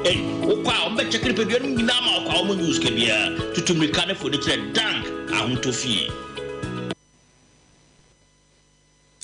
Ei, wokɔ a wɔbɛkyɛke nipadua no nyinaa ma wokɔ a wɔnnye wo sika biara. Tutu mmirika ne fo de kyerɛ Dank Ahotɔ Fie.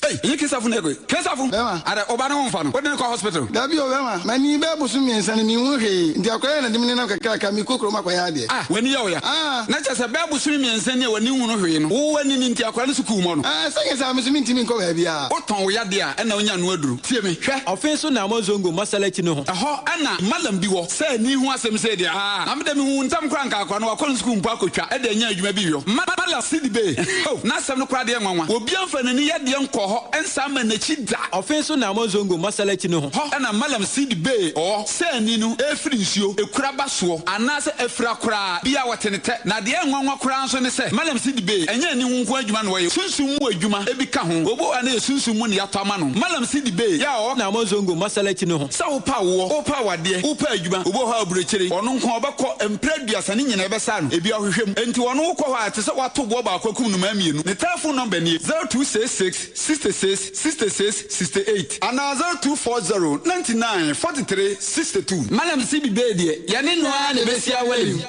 Ei, ɛnyɛ Kesafo na ɛkɔ yi. Kesafo! Bɛma. Adɛ, wo ba no womfa no? Wode no kɔ hospital? Dabi o, bɛma. M'ani bɛyɛ bosom miensa ni, menhunu hwee. Nti akwadaa yi na de me nenam kakraka, mekɔ kurom akɔyɛ adeɛ. Ah, w'ani yɛ wo ya? Ah. Na kyerɛ sɛ bɛyɛ bosome miensa ni a w'ani nhunu hwee no, wo w'ani no nti akwadaa no sukuu mmɔ no? Ah, sɛ nyɛ saa a, me nso mentumi nkɔ baabiara. Wotɔn wo yadeɛ a, ɛna wonya ano aduru. Tie me, hwɛ. Ɔfe nso na Amon Zongo Masalakyi no ho. Ɛhɔ na Mallam bi wɔ. Sɛ ani ho asɛm sei deɛ, ah, na me deɛ mehu wo ntɛm koraa anka akwadaa no wakɔ ne sukuu mpo akɔtwa de anya adwuma bi yɔ. Mallam Sidibe, oh, n'asɛm no koraa deɛ nwanwa. Obiara mfa n'ani yadeɛ nkɔɔ hɔ nsan mma n'akyi da. Ɔfe nso na Amon Zongo Masalakyi no ho. Hɔ na Mallam Sidibe wɔ. Sɛ ani no refiri nsuo, ekura ba soɔ, anaasɛ afira koraa, biara wɔte ne tɛ. Na deɛ ɛnwanwa koraa nso ne sɛ, Mallam Sidibe, ɛnyɛ ani ho nko ara adwuma na ɔyɛ, sunsum mu adwuma bi ka ho. Obi wɔ hɔ a na ɛyɛ sunsum mu na yɛatɔ ama no. Mallam Sidibe yɛ a ɔwɔ. Na Amon Zongo Masalakyi no ho. Sɛ wopɛ awoɔ, wopɛ awadeɛ, wopɛ adwuma, obi wɔ hɔ a aburokyire, ɔno nko ara ɔbɛkɔ mprɛ aduasa ne nyinaa ɛbɛsa no, ebi ɔhwehwɛ mu. Enti ɔno wokɔ hɔ a ɛte sɛ woato boɔ baako akum nnomaa mmienu. Ne telephone number nie, 0266 66 66 68 anaa 0240 99 43 62. Mallam Sibi Bey deɛ, yɛne no ara na ɛbɛsi awale mu.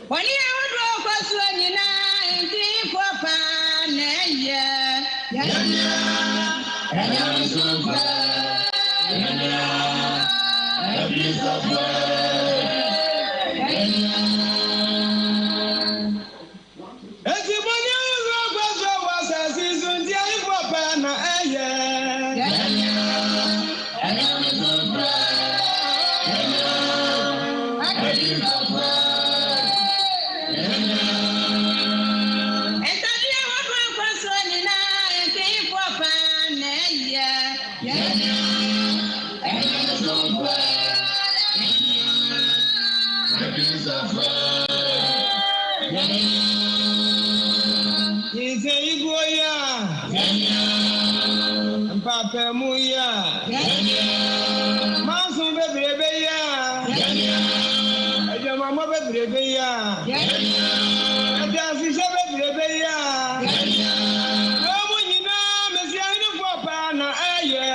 Bɔne ahodoɔ kɔ soɔ nyinaa nteefoɔ paa na ɛyɛ. Yɛnyɛ anyamesomfoɔ, yɛnyɛ akristofoɔ, yɛnyɛ. Enti bɔne ahodoɔ kɔ soɔ wɔ asase yi so nti ahefoɔ paa na ɛyɛ. Yɛnyɛ anyamesomfoɔ, yɛnyɛ akristofoɔ, yɛnyɛ. Ntade ahodoɔ kɔ soɔ nyinaa nteefoɔ paa na ɛyɛ. Yɛnyɛ anyamesomfoɔ, yɛnyɛ akristofoɔ, yɛnyɛ. Nyinsɛn yi a, mpaapaemu yi a, manso bebrebe yi a, adwamammɔ bebrebe yi a, adansehwɛ bebrebe yi a, wɔn mu nyinaa mesi ahenefoɔ paa na ɛyɛ.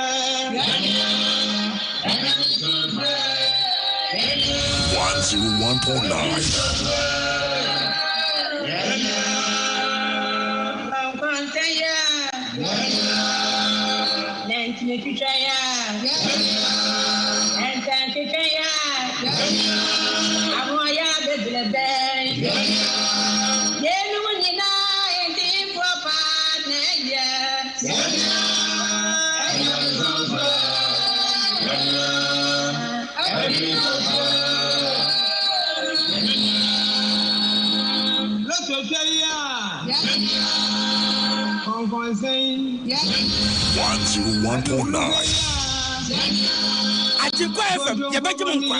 101.9. Nkɔnkɔnsɛn yi a, nantini twitwa yi a, ntɛntwetwe yi a, ahoɔyɛ bebrebe. Yeinom nyinaa nteefoɔ paa na ɛyɛ. Lototwa yi a, kɔnkɔnsɛn. 101.9. Agyenkwa FM, yɛbɛgye mo nkwa.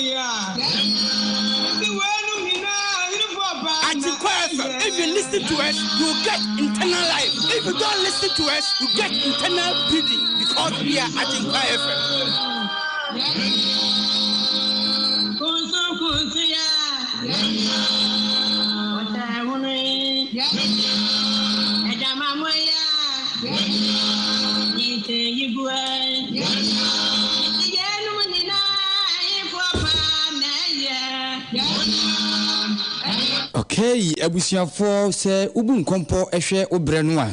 Agyenkwa FM, if you listen to us, you will get internal life. If you don't listen to us, you get internal bleeding because we are Agyenkwa FM. Kunsunkunsu yi a, ɔtanhunu yi, adwamammɔ yi a, nyinsɛnyiguo yi, nti yeinom nyinaa ahefoɔ paa na ɛyɛ. Okay, abusuafoɔ sɛ wobu nkɔmpɔ hwɛ wo berɛ no a,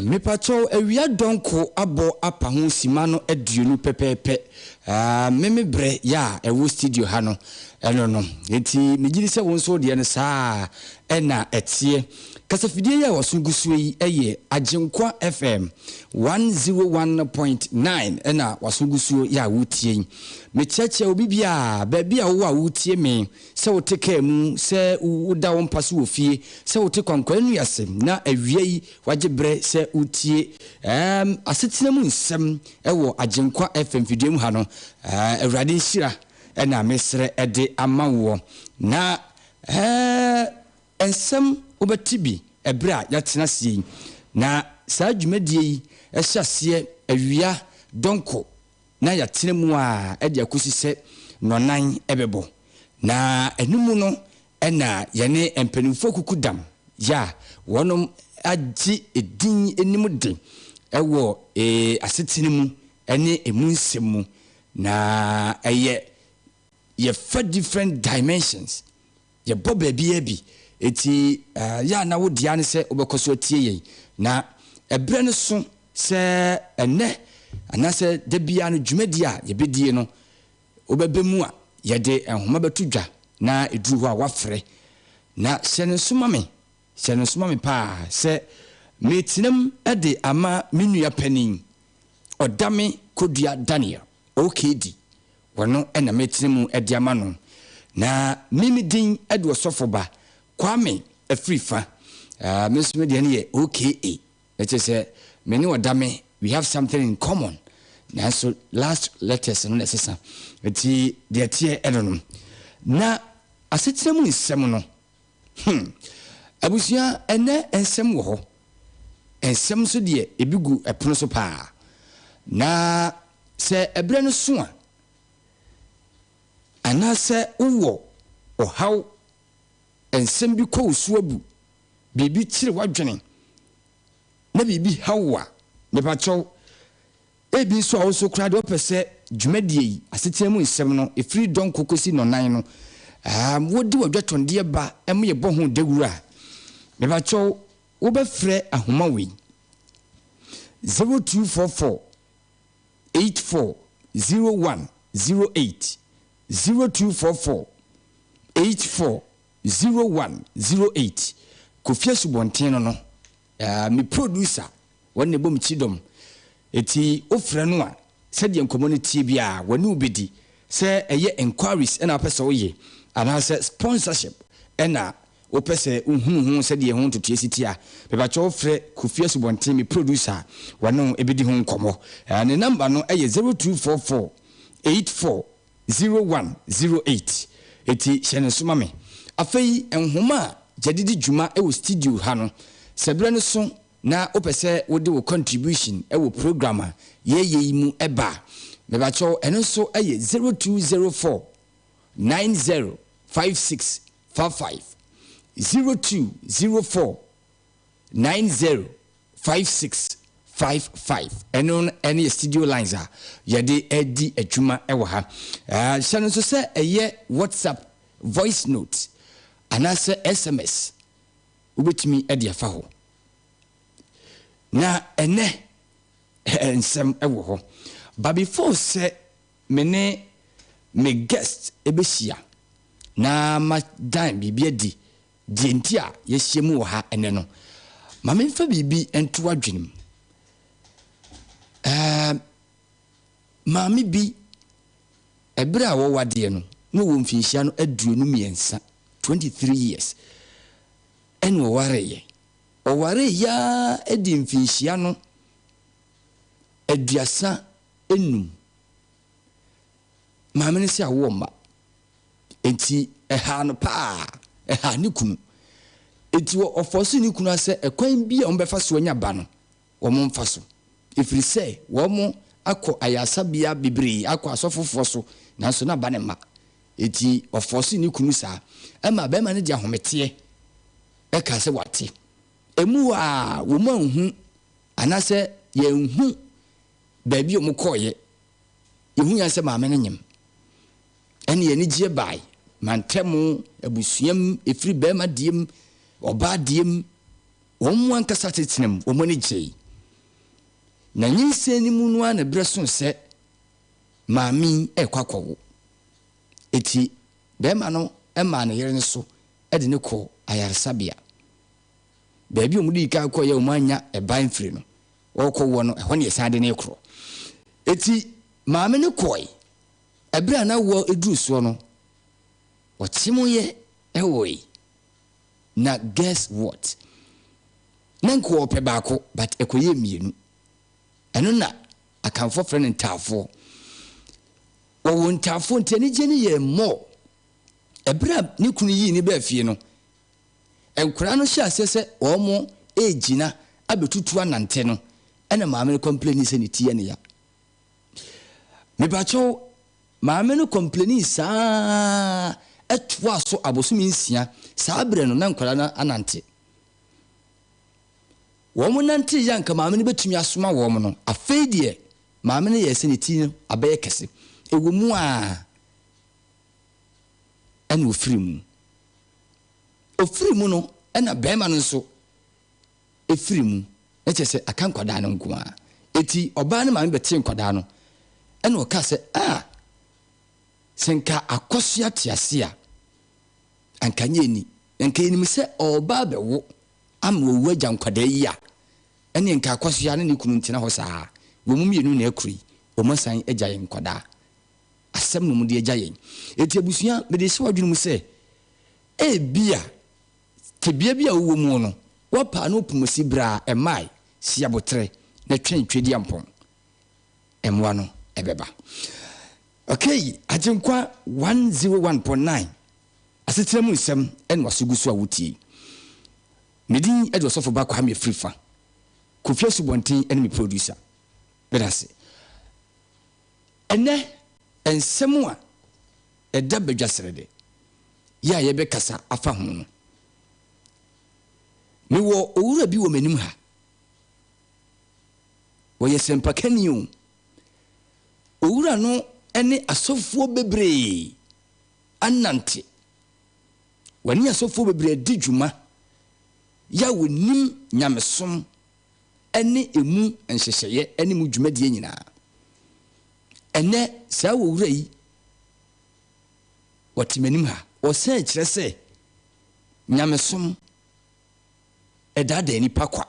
mepakyɛw awia dɔnko abɔ apa ho sima no aduonu pɛpɛɛpɛ. Ah, me me berɛ yɛ a ɛwɔ studio ha no, ɛno no. Enti megye di sɛ wo nso wo deɛ no saa ɛna ɛteɛ. Kasafidie yi a wɔso gu soɔ yi yɛ Agyenkwa FM 101.9 ɛna waso gu soɔ yi a wotie yi. Mekyerɛkyerɛ obi biara baabi a wowɔ a wotie me, sɛ wote kaa mu, sɛ woda wo mpa so wɔ fie, sɛ wote kwankwan nnua ase na awia yi wagye berɛ sɛ wotie um, asetena mu nsɛm wɔ Agyenkwa FM fidua mu ha no, uh, Awurade nhyira ɛna mesrɛ ɛde ama woɔ. Na uh, Nsɛm wobɛte bi ɛberɛ a yɛatena aseɛ yi. Na saa dwumadie yi hyɛ aseɛ awia dɔnkɔ na yɛatena mu ara de akɔsi sɛ nnɔnnan bɛbɔ. Na ɛno mu no na yɛne mpanimfoɔ kukudam yɛ a wɔnom agye din nim de wɔ asetena mu. ne ɛmu nsɛm mu. Na ɛyɛ yɛfa different dimensions, yɛbɔ baabiara bi. Eti yɛ a na wo dea ne sɛ wobɛkɔ so atie yɛn. Na ɛberɛ no so sɛ ɛnnɛ anaasɛ da biara no dwumadie a yɛbɛdie no wobɛba mu a, yɛde nhoma bɛto dwa na ɛduru hɔ a woafrɛ. Na hyɛ no nso ma me, hyɛ no nso ma me paa sɛ meretenam de ama me nua panin, Ɔdame Kodua Daniel, OKD, ɔno na meretena mu de ama no. Na me me din de Ɔsɔfo Ba Kwame Afrifa, me nso me deɛ no yɛ OKA. Na kyerɛ sɛ me ne Ɔdame we have something in common nanso last letters no na ɛsesa nti deɛ ɛteɛ ɛno no. Na asetena mu nsɛm no hmm abusua ɛnɛ nsɛm wɔ hɔ nsɛm nso deɛ ebi gu ɛpono so paa na sɛ ɛberɛ no so a anaasɛ wowɔ ɔhaw nsɛm bi kɔ wo so abu biribi kyere w'adwene na biribi haw wo a, mepakyɛw, ebi nso a wo nso koraa deɛ wopɛ sɛ dwumadie yi, asetena mu nsɛm no, ɛfiri dɔnko kɔsi nnɔnan no, um, wode w'adwatɔndeɛ ba ma yɛbɔ ho dawuro a, mepakyɛw, wobɛfrɛ ahoma wei, 0244 84 01 08, 0244 84 0108 Kofi Asubɔnten no no ah, me producer, wɔn na ɛbɔ me kyidɔm. Eti wofrɛ no a, sɛdeɛ nkɔmmɔ no tie biara, wɔne wo bɛdi. Sɛ ɛyɛ enquiries na wopɛ sɛ woyɛ, anaasɛ sponsorship na wopɛ sɛ wohunu ho sɛdeɛ ɛho ntotoeɛ si teɛ a, mepakyɛ wofrɛ Kofi Asubɔnten, me producer a, wɔne wo bɛdi ho nkɔmmɔ. Ah, ne number no yɛ 0244 84 0108. Enti hyɛ no nso ma me. Afei nhoma a yɛde di dwuma wɔ studio ha no, sɛ berɛ no so na wopɛ sɛ wode wo contribution wɔ program a yɛreyɛ yi mu ba a, mepakyɛw ɛno nso yɛ 0204 90 56 55, 0204 90 5655 ɛno ɛne yɛ studio lines a yɛde ɛdi adwuma ɛwɔ ha. Hyɛ no nso sɛ ɛyɛ WhatsApp voice note anaasɛ SMS wobɛtumi ɛde afa hɔ. Na ɛnɛ nsɛm ɛwɔ hɔ. But before sɛ me ne me guest ɛbɛhyia na madan biribi adi Deɛ nti a yɛahyia mu wɔ ha ɛnnɛ no, ma memfa biribi nto w'adwene mu. Ɛɛ, maame bi, ɛberɛ a wɔwɔ adeɛ no, na ɔwɔ mfinhyia no 23, 23 years, ɛna ɔwareeɛ. Ɔwareeɛ ara di mfinhyia no 35. Maame no sɛ awoɔ mma. Enti ɛhaa no paa, ɛhaa ne kunu. Enti ɔfɔɔsee ne kunu ara sɛ ɛkwan bi a wɔbɛfa so anya ba no, wɔmfa so. Ɛfiri sɛ wɔakɔ ayaresabea bebree, akɔ asɔfofoɔ so, nanso na ba no mma. Enti ɔfɔɔsee ne kunu saa. Ɛmaa barima no de ahometeɛ kaa sɛ wate. Ɛmu hɔ ara, wɔanhu anaasɛ yɛanhu baabi a wɔkɔeɛ. Yɛhui ara sɛ maame no nyem. Ɛnneɛ anigyeɛ bae mantam, abusua mu, ɛfiri barima deɛ mu, ɔbaa deɛ mu, wɔn ankasa asetena mu, wɔn ani gyei. Na nyinsɛn no mu no ara na berɛ soo sɛ maame yi rekɔ akɔwo. Enti barima no maa ne yere no so de no kɔɔ ayaresabea. Baabi a wɔdii kan kɔeɛ a wɔannya ɛba amfiri no, ɔrekɔwoɔ no, ɛhɔ na yɛsan de no rekorɔ. Enti maame no kɔe. Ɛberɛ a n'awoɔ duru soɔ no, ɔkyemoeɛ woe. Na guess what? Na nka ɔpɛ baako but ɛkɔyɛɛ mmienu. Ɛno na Akanfoɔ frɛ no ntaafoɔ. Wɔwoo ntaafoɔ nti anigyeɛ no yɛɛ more. Ɛberɛ a ne kunu yii no baa fie no, nkwadaa no hyɛɛ aseɛ sɛ wɔregyina abɛtutu anante no, ɛna maame no complaini sɛ ne ti yɛ ne ya. Mepakyɛw, maame no kɔmplenii saa ara toaa so abosome nsia. Saa berɛ no, na nkwadaa no anante. Wɔn nanteeɛ a anka maame no bɛtumi asoma wɔn no, afei deɛ, Maame no yɛɛ sɛ ne ti no abɛyɛ kɛse. Ɛwɔ mu ara ɛna ɔfiri mu. Ɔfiri mu no ɛna barima no nso ɛfiri mu. Na kyerɛ sɛ aka nkwadaa no nko ara. Enti ɔbaa no maame bɛtee nkwadaa no ɛna ɔkaa sɛ, ah, sɛ nka Akɔsoa te ase a, anka nyɛ ni. Na nka yɛnim sɛ ɔreba abɛwo ama wawu agya nkwadaa yi a, ɛneɛ nka Akwasoa ne ne kunu ntena hɔ saa. Wɔn mmienu na akura yi, wɔn asan agya yɛn nkwadaa. Asɛm na wɔde agya yɛn. Enti abusua, mede rehyɛ w'adwene mu sɛ, ebia tebea bi a wowɔ mu no, woapa ano pomasi berɛ a ɛmmae, si aboterɛ na twɛn Tweduampɔn. Mmoa no bɛba. Okay, Agyenkwa 101.9, asetena mu nsɛm na w'aso gu so a wotie. Me din de Ɔsɔfo Ba Kwame Afrifa. Kofi Asubɔnten ne me producer. Meda ase. Ɛnnɛ, nsɛm a ɛda badwasrɛdɛ yi a yɛbɛkasa afa ho no, mewɔ owura bi wɔ m'anim ha. Ɔyɛ sɛmpakani o. Owura no ne asɔfoɔ bebree anante. Wɔne asɔfoɔ bebree adi dwuma yɛ a wɔnim nyamesom ne ɛmu nhyehyɛeɛ ne mu dwumadie nyinaa. Ɛnnɛ saa owura yi, ɔte m'anim ha, ɔsan kyerɛ sɛ nyamesom ɛdaadaa nnipa kwa.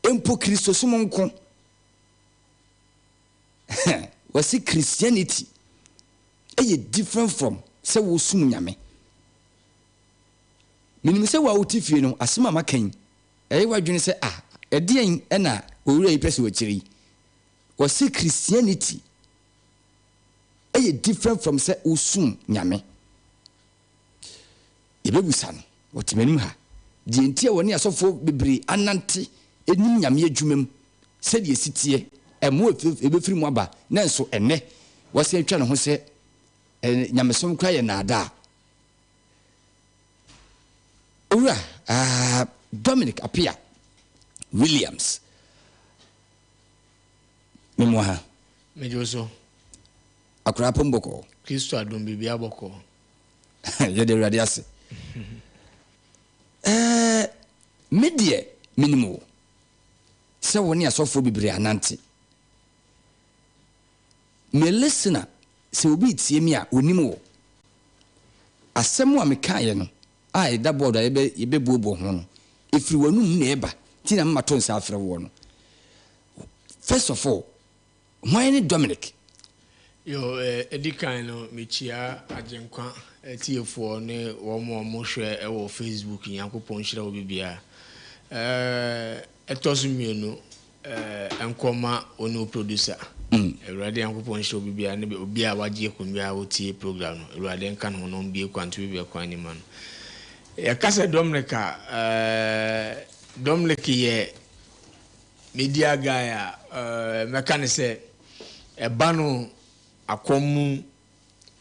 Mpo Kristosom nko. Wɔse Christianity yɛ different from sɛ wosom Nyame. Menim sɛ wo a wote fie no, asɛm a maka yi, ɛyɛ w'adwene sɛ ah, ɛdeɛn na owura yi pɛ sɛ ɔkyerɛ yi? Wɔse Christianity yɛ different from sɛ wosom Nyame. Yɛbɛbisa no, ɔte m'anim ha, deɛ nti a wɔne asɔfoɔ bebree anante nim Nyame adwuma mu sɛdeɛ ɛsi teɛ, mmoa a ɛbɛfiri mu aba, nanso ɛnnɛ wasan atwa ne ho sɛ nyamesom koraa yɛ nnaadaa. Owura uh, Dominic Appiah Williams, memo ha. Megye wo so. Akwaraa pom bɔkɔɔ. Kristo adom biribiara bɔkɔɔ. Yɛda Awurade ase. Ɛɛ, me deɛ menim wo sɛ wo ne asɔfoɔ bebree anante. Me listener, sɛ obi retie me a, ɔnim wo. Asɛm a mekaeɛ no a ɛda board a yɛbɛ yɛbɛbuobuo ho no, ɛfiri w'anum na ɛba, nti na mema to nsa afrɛ woɔ no. First of all, Hwan ne Dominic? Yo, edi kan no, mekyia Agyenkwa atiefoɔ ne wɔn a wɔhwɛ wɔ Facebook, Nyankopɔn nhyira obi biara. Ɛtɔ so mmienu, nkɔma wo ne wo producer. Awurade Nyankopɔn nhyira obi biara ne obi a wagye akonnwa a ɔtie program no. Awurade nka ne ho na ɔmbue kwan to baabi a kwan nni ma no. Yɛka sɛ Dominic a, Dominic yɛ Media guy a mɛka ne sɛ ɛba no akɔm mu,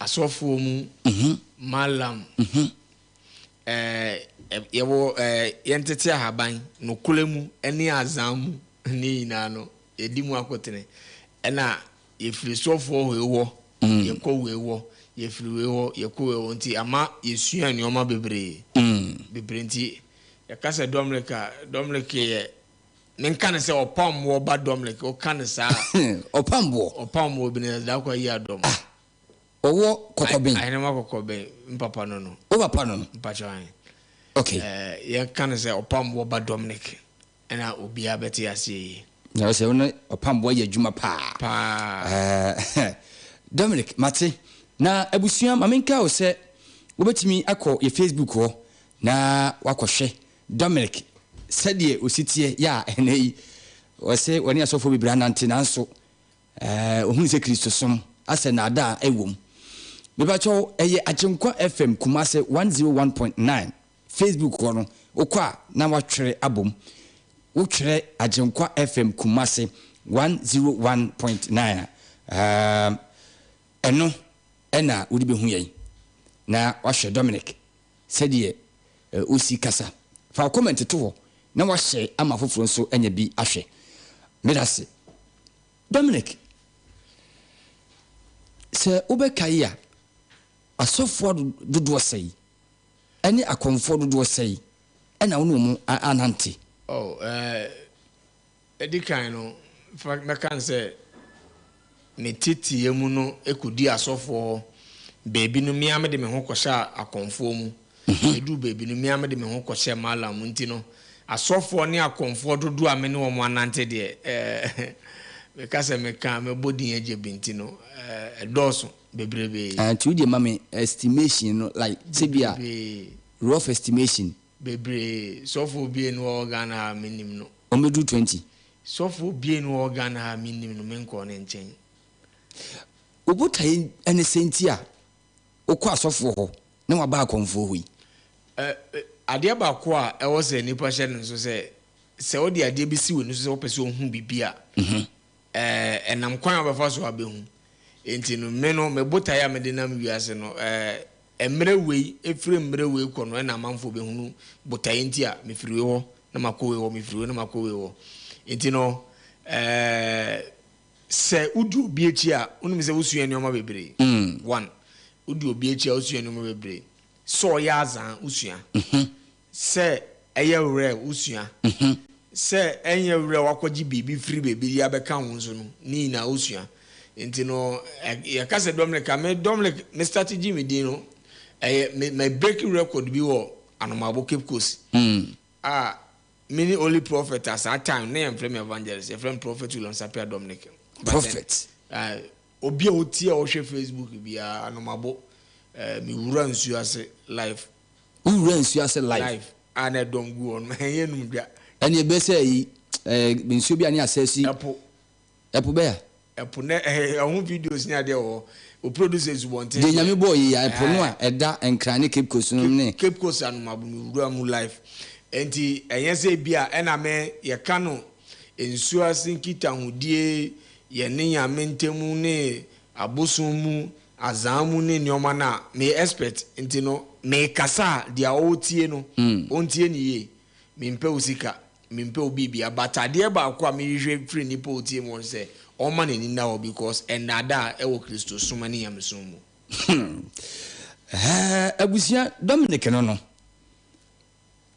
asɔfoɔ mu, mallam, yɛwɔ yɛntete ahaban, nokorɛ mu ne azan mu ne nyinaa no yɛdi mu akotene. Ɛna yɛfiri sɔfoɔ wei hɔ yɛkɔ wei hɔ, yɛfiri wei hɔ yɛkɔ wei hɔ nti ama yɛsua nnoɔma bebree bebree nti yɛka sɛ Dominic a, Dominic yɛ Menka no sɛ ɔpam boɔ ba Dominic, woka no saa a. Ɔpam boɔ? Ɔpam boɔ Ebenezer Darko ayi adɔm. Ah, ɔwɔ kɔkɔben? Ahenema kɔkɔben, mpapa no no. Wo papa no no? Mpakyɛw ahe. Okay. Eh, yɛnka no sɛ ɔpam boɔ ba Dominic, ɛna obiara bɛte aseɛ yie. Na ɔsɛ wo ne ɔpam boɔ yɛ adwuma paa. Paa. Eh, Dominic, mate. Na abusua, ma menka wo sɛ wobɛtumi akɔ yɛ Facebook hɔ na wakɔhwɛ Dominic, sɛdeɛ ɔsi teɛ yɛ a ɛnnɛ yi, ɔse ɔne asɔfoɔ bebree anante nanso ɔhunu sɛ Kristosom asɛ naadaa ɛwom. Mepakyɛw, ɛyɛ Agyenkwa FM Kumase 101.9 Facebook hɔ no, wokɔ a na woatwerɛ abom. Wotwerɛ Agyenkwa FM Kumase 101.9 a, ɛno na wode bɛhu yɛn na woahwɛ Dominic sɛdeɛ ɔsi kasa. Fa wo comment to hɔ na wahyɛ ama afoforɔ nso anya bi ahwɛ. Medase. Dominic, sɛ wobɛkae a, asɔfoɔ dodoɔ sɛe ɛne akɔmfoɔ dodoɔ sɛe ɛna wo ne wɔn anante? Oh, eh, ɛdi kan no, fa mɛka no sɛ me teteɛ mu no kɔdi asɔfoɔ hɔ. Baabi no, me ara mede me ho kɔhyɛɛ akɔmfoɔ mu. Ɛduru baabi no, me ara mede me ho kɔhyɛɛ Mallam mu. Nti no, asɔfoɔ ne akɔmfoɔ dodoɔ a me ne wɔn anante deɛ, eh, meka sɛ meka a, mɛbɔ din agya bi nti no, eh, ɛdɔɔso bebrebee. Ah, nti wo deɛ ma me estimation no, like, sɛ bi a, Bebrebee. rough estimation. Bebree. Sɔfoɔ bie no ɔwɔ Ghana ha a mennim no. Ɔmmɛduru 20. Sɔfoɔ bie no ɔwɔ Ghana ha a mennim no, menkɔɔ ne nkyɛn. Wo botaeɛ ne sɛn nti a wokɔ asɔfoɔ hɔ na waba akɔmfoɔ hɔ yi? Ɛ, adeɛ baako a ɛwɔ sɛ nnipa hyɛ no nso sɛ, sɛ wode adeɛ bi si w'ani so sɛ wopɛ sɛ wohu biribi a, ɛ, ɛnam kwan a wobɛfa so abɛhu. Enti no, me no, me botaeɛ a mede nam wiase no, ɛ, mmerɛ wei, ɛfiri mmerɛ wei kɔ no, ɛna amanfoɔ bɛhunu botaeɛ nti a mefiri wei hɔ na makɔ wei hɔ, mefiri wei na makɔ wei hɔ. Enti no, ɛ, sɛ wodi obi akyi a, wonim sɛ wosua nneɛma bebree. One, wodi obi akyi a, wosua nneɛma bebree. Sɛ ɔyɛ azaa, wosua. Sɛ ɛyɛ werɛ, wosua. Sɛ ɛnyɛ werɛ a wakɔgye biribi firi baabi de abɛka ho nso no, ne nyinaa wosua. Nti no, yɛka sɛ Dominic a, me Dominic, me start gye me din no, ɛyɛ me me break record bi wɔ Anomabo, Cape Coast, a me ne only prophet a saa time no na yɛmfrɛ me evangelist, yɛfrɛ me Prophet William Sapia Dominic. But then, Prophet. obi a ɔtie a ɔhwɛ Facebook biara, Anomabo, me wura nsuo ase live. Wo wura nsuo ase live. Live a na ɛdɔm gu hɔ no, ɛnyɛ num dwa. Ɛne ɛbɛ sɛ ayi, ɛɛ, nsuo bi a ne asɛ si. Ɛpo. Ɛpo bɛya. Ɛpo nɛ, ɛɛ, ɛho videos ne adeɛ wɔ hɔ. O producer nsubɔnten Deɛ Nyame bɔɔ yei a, ɛpo no a ɛda Nkran ne Cape Coast no ne. Cape Coast Anomabo me wura mu live. Ɛnti ɛnyɛ sɛ ebi a ɛna me yɛka no nsuo ase nkitahodie, yɛne Nyame ntɛmu ne abosom mu Azaa mu ne nnoɔma no a, meyɛ expert nti no mekasa a deɛ ɔretie no ɔntie no yie. Mempɛ wo sika, mempɛ wo biribia but adeɛ baako a mehwehwɛ firi nipa a ɔtie me hɔ ne sɛ ɔmma n'ani nna hɔ because nnaadaa wɔ Kristosom ne Nyamesom mu. Hmm. Ɛɛ, abusua, Dominic no no,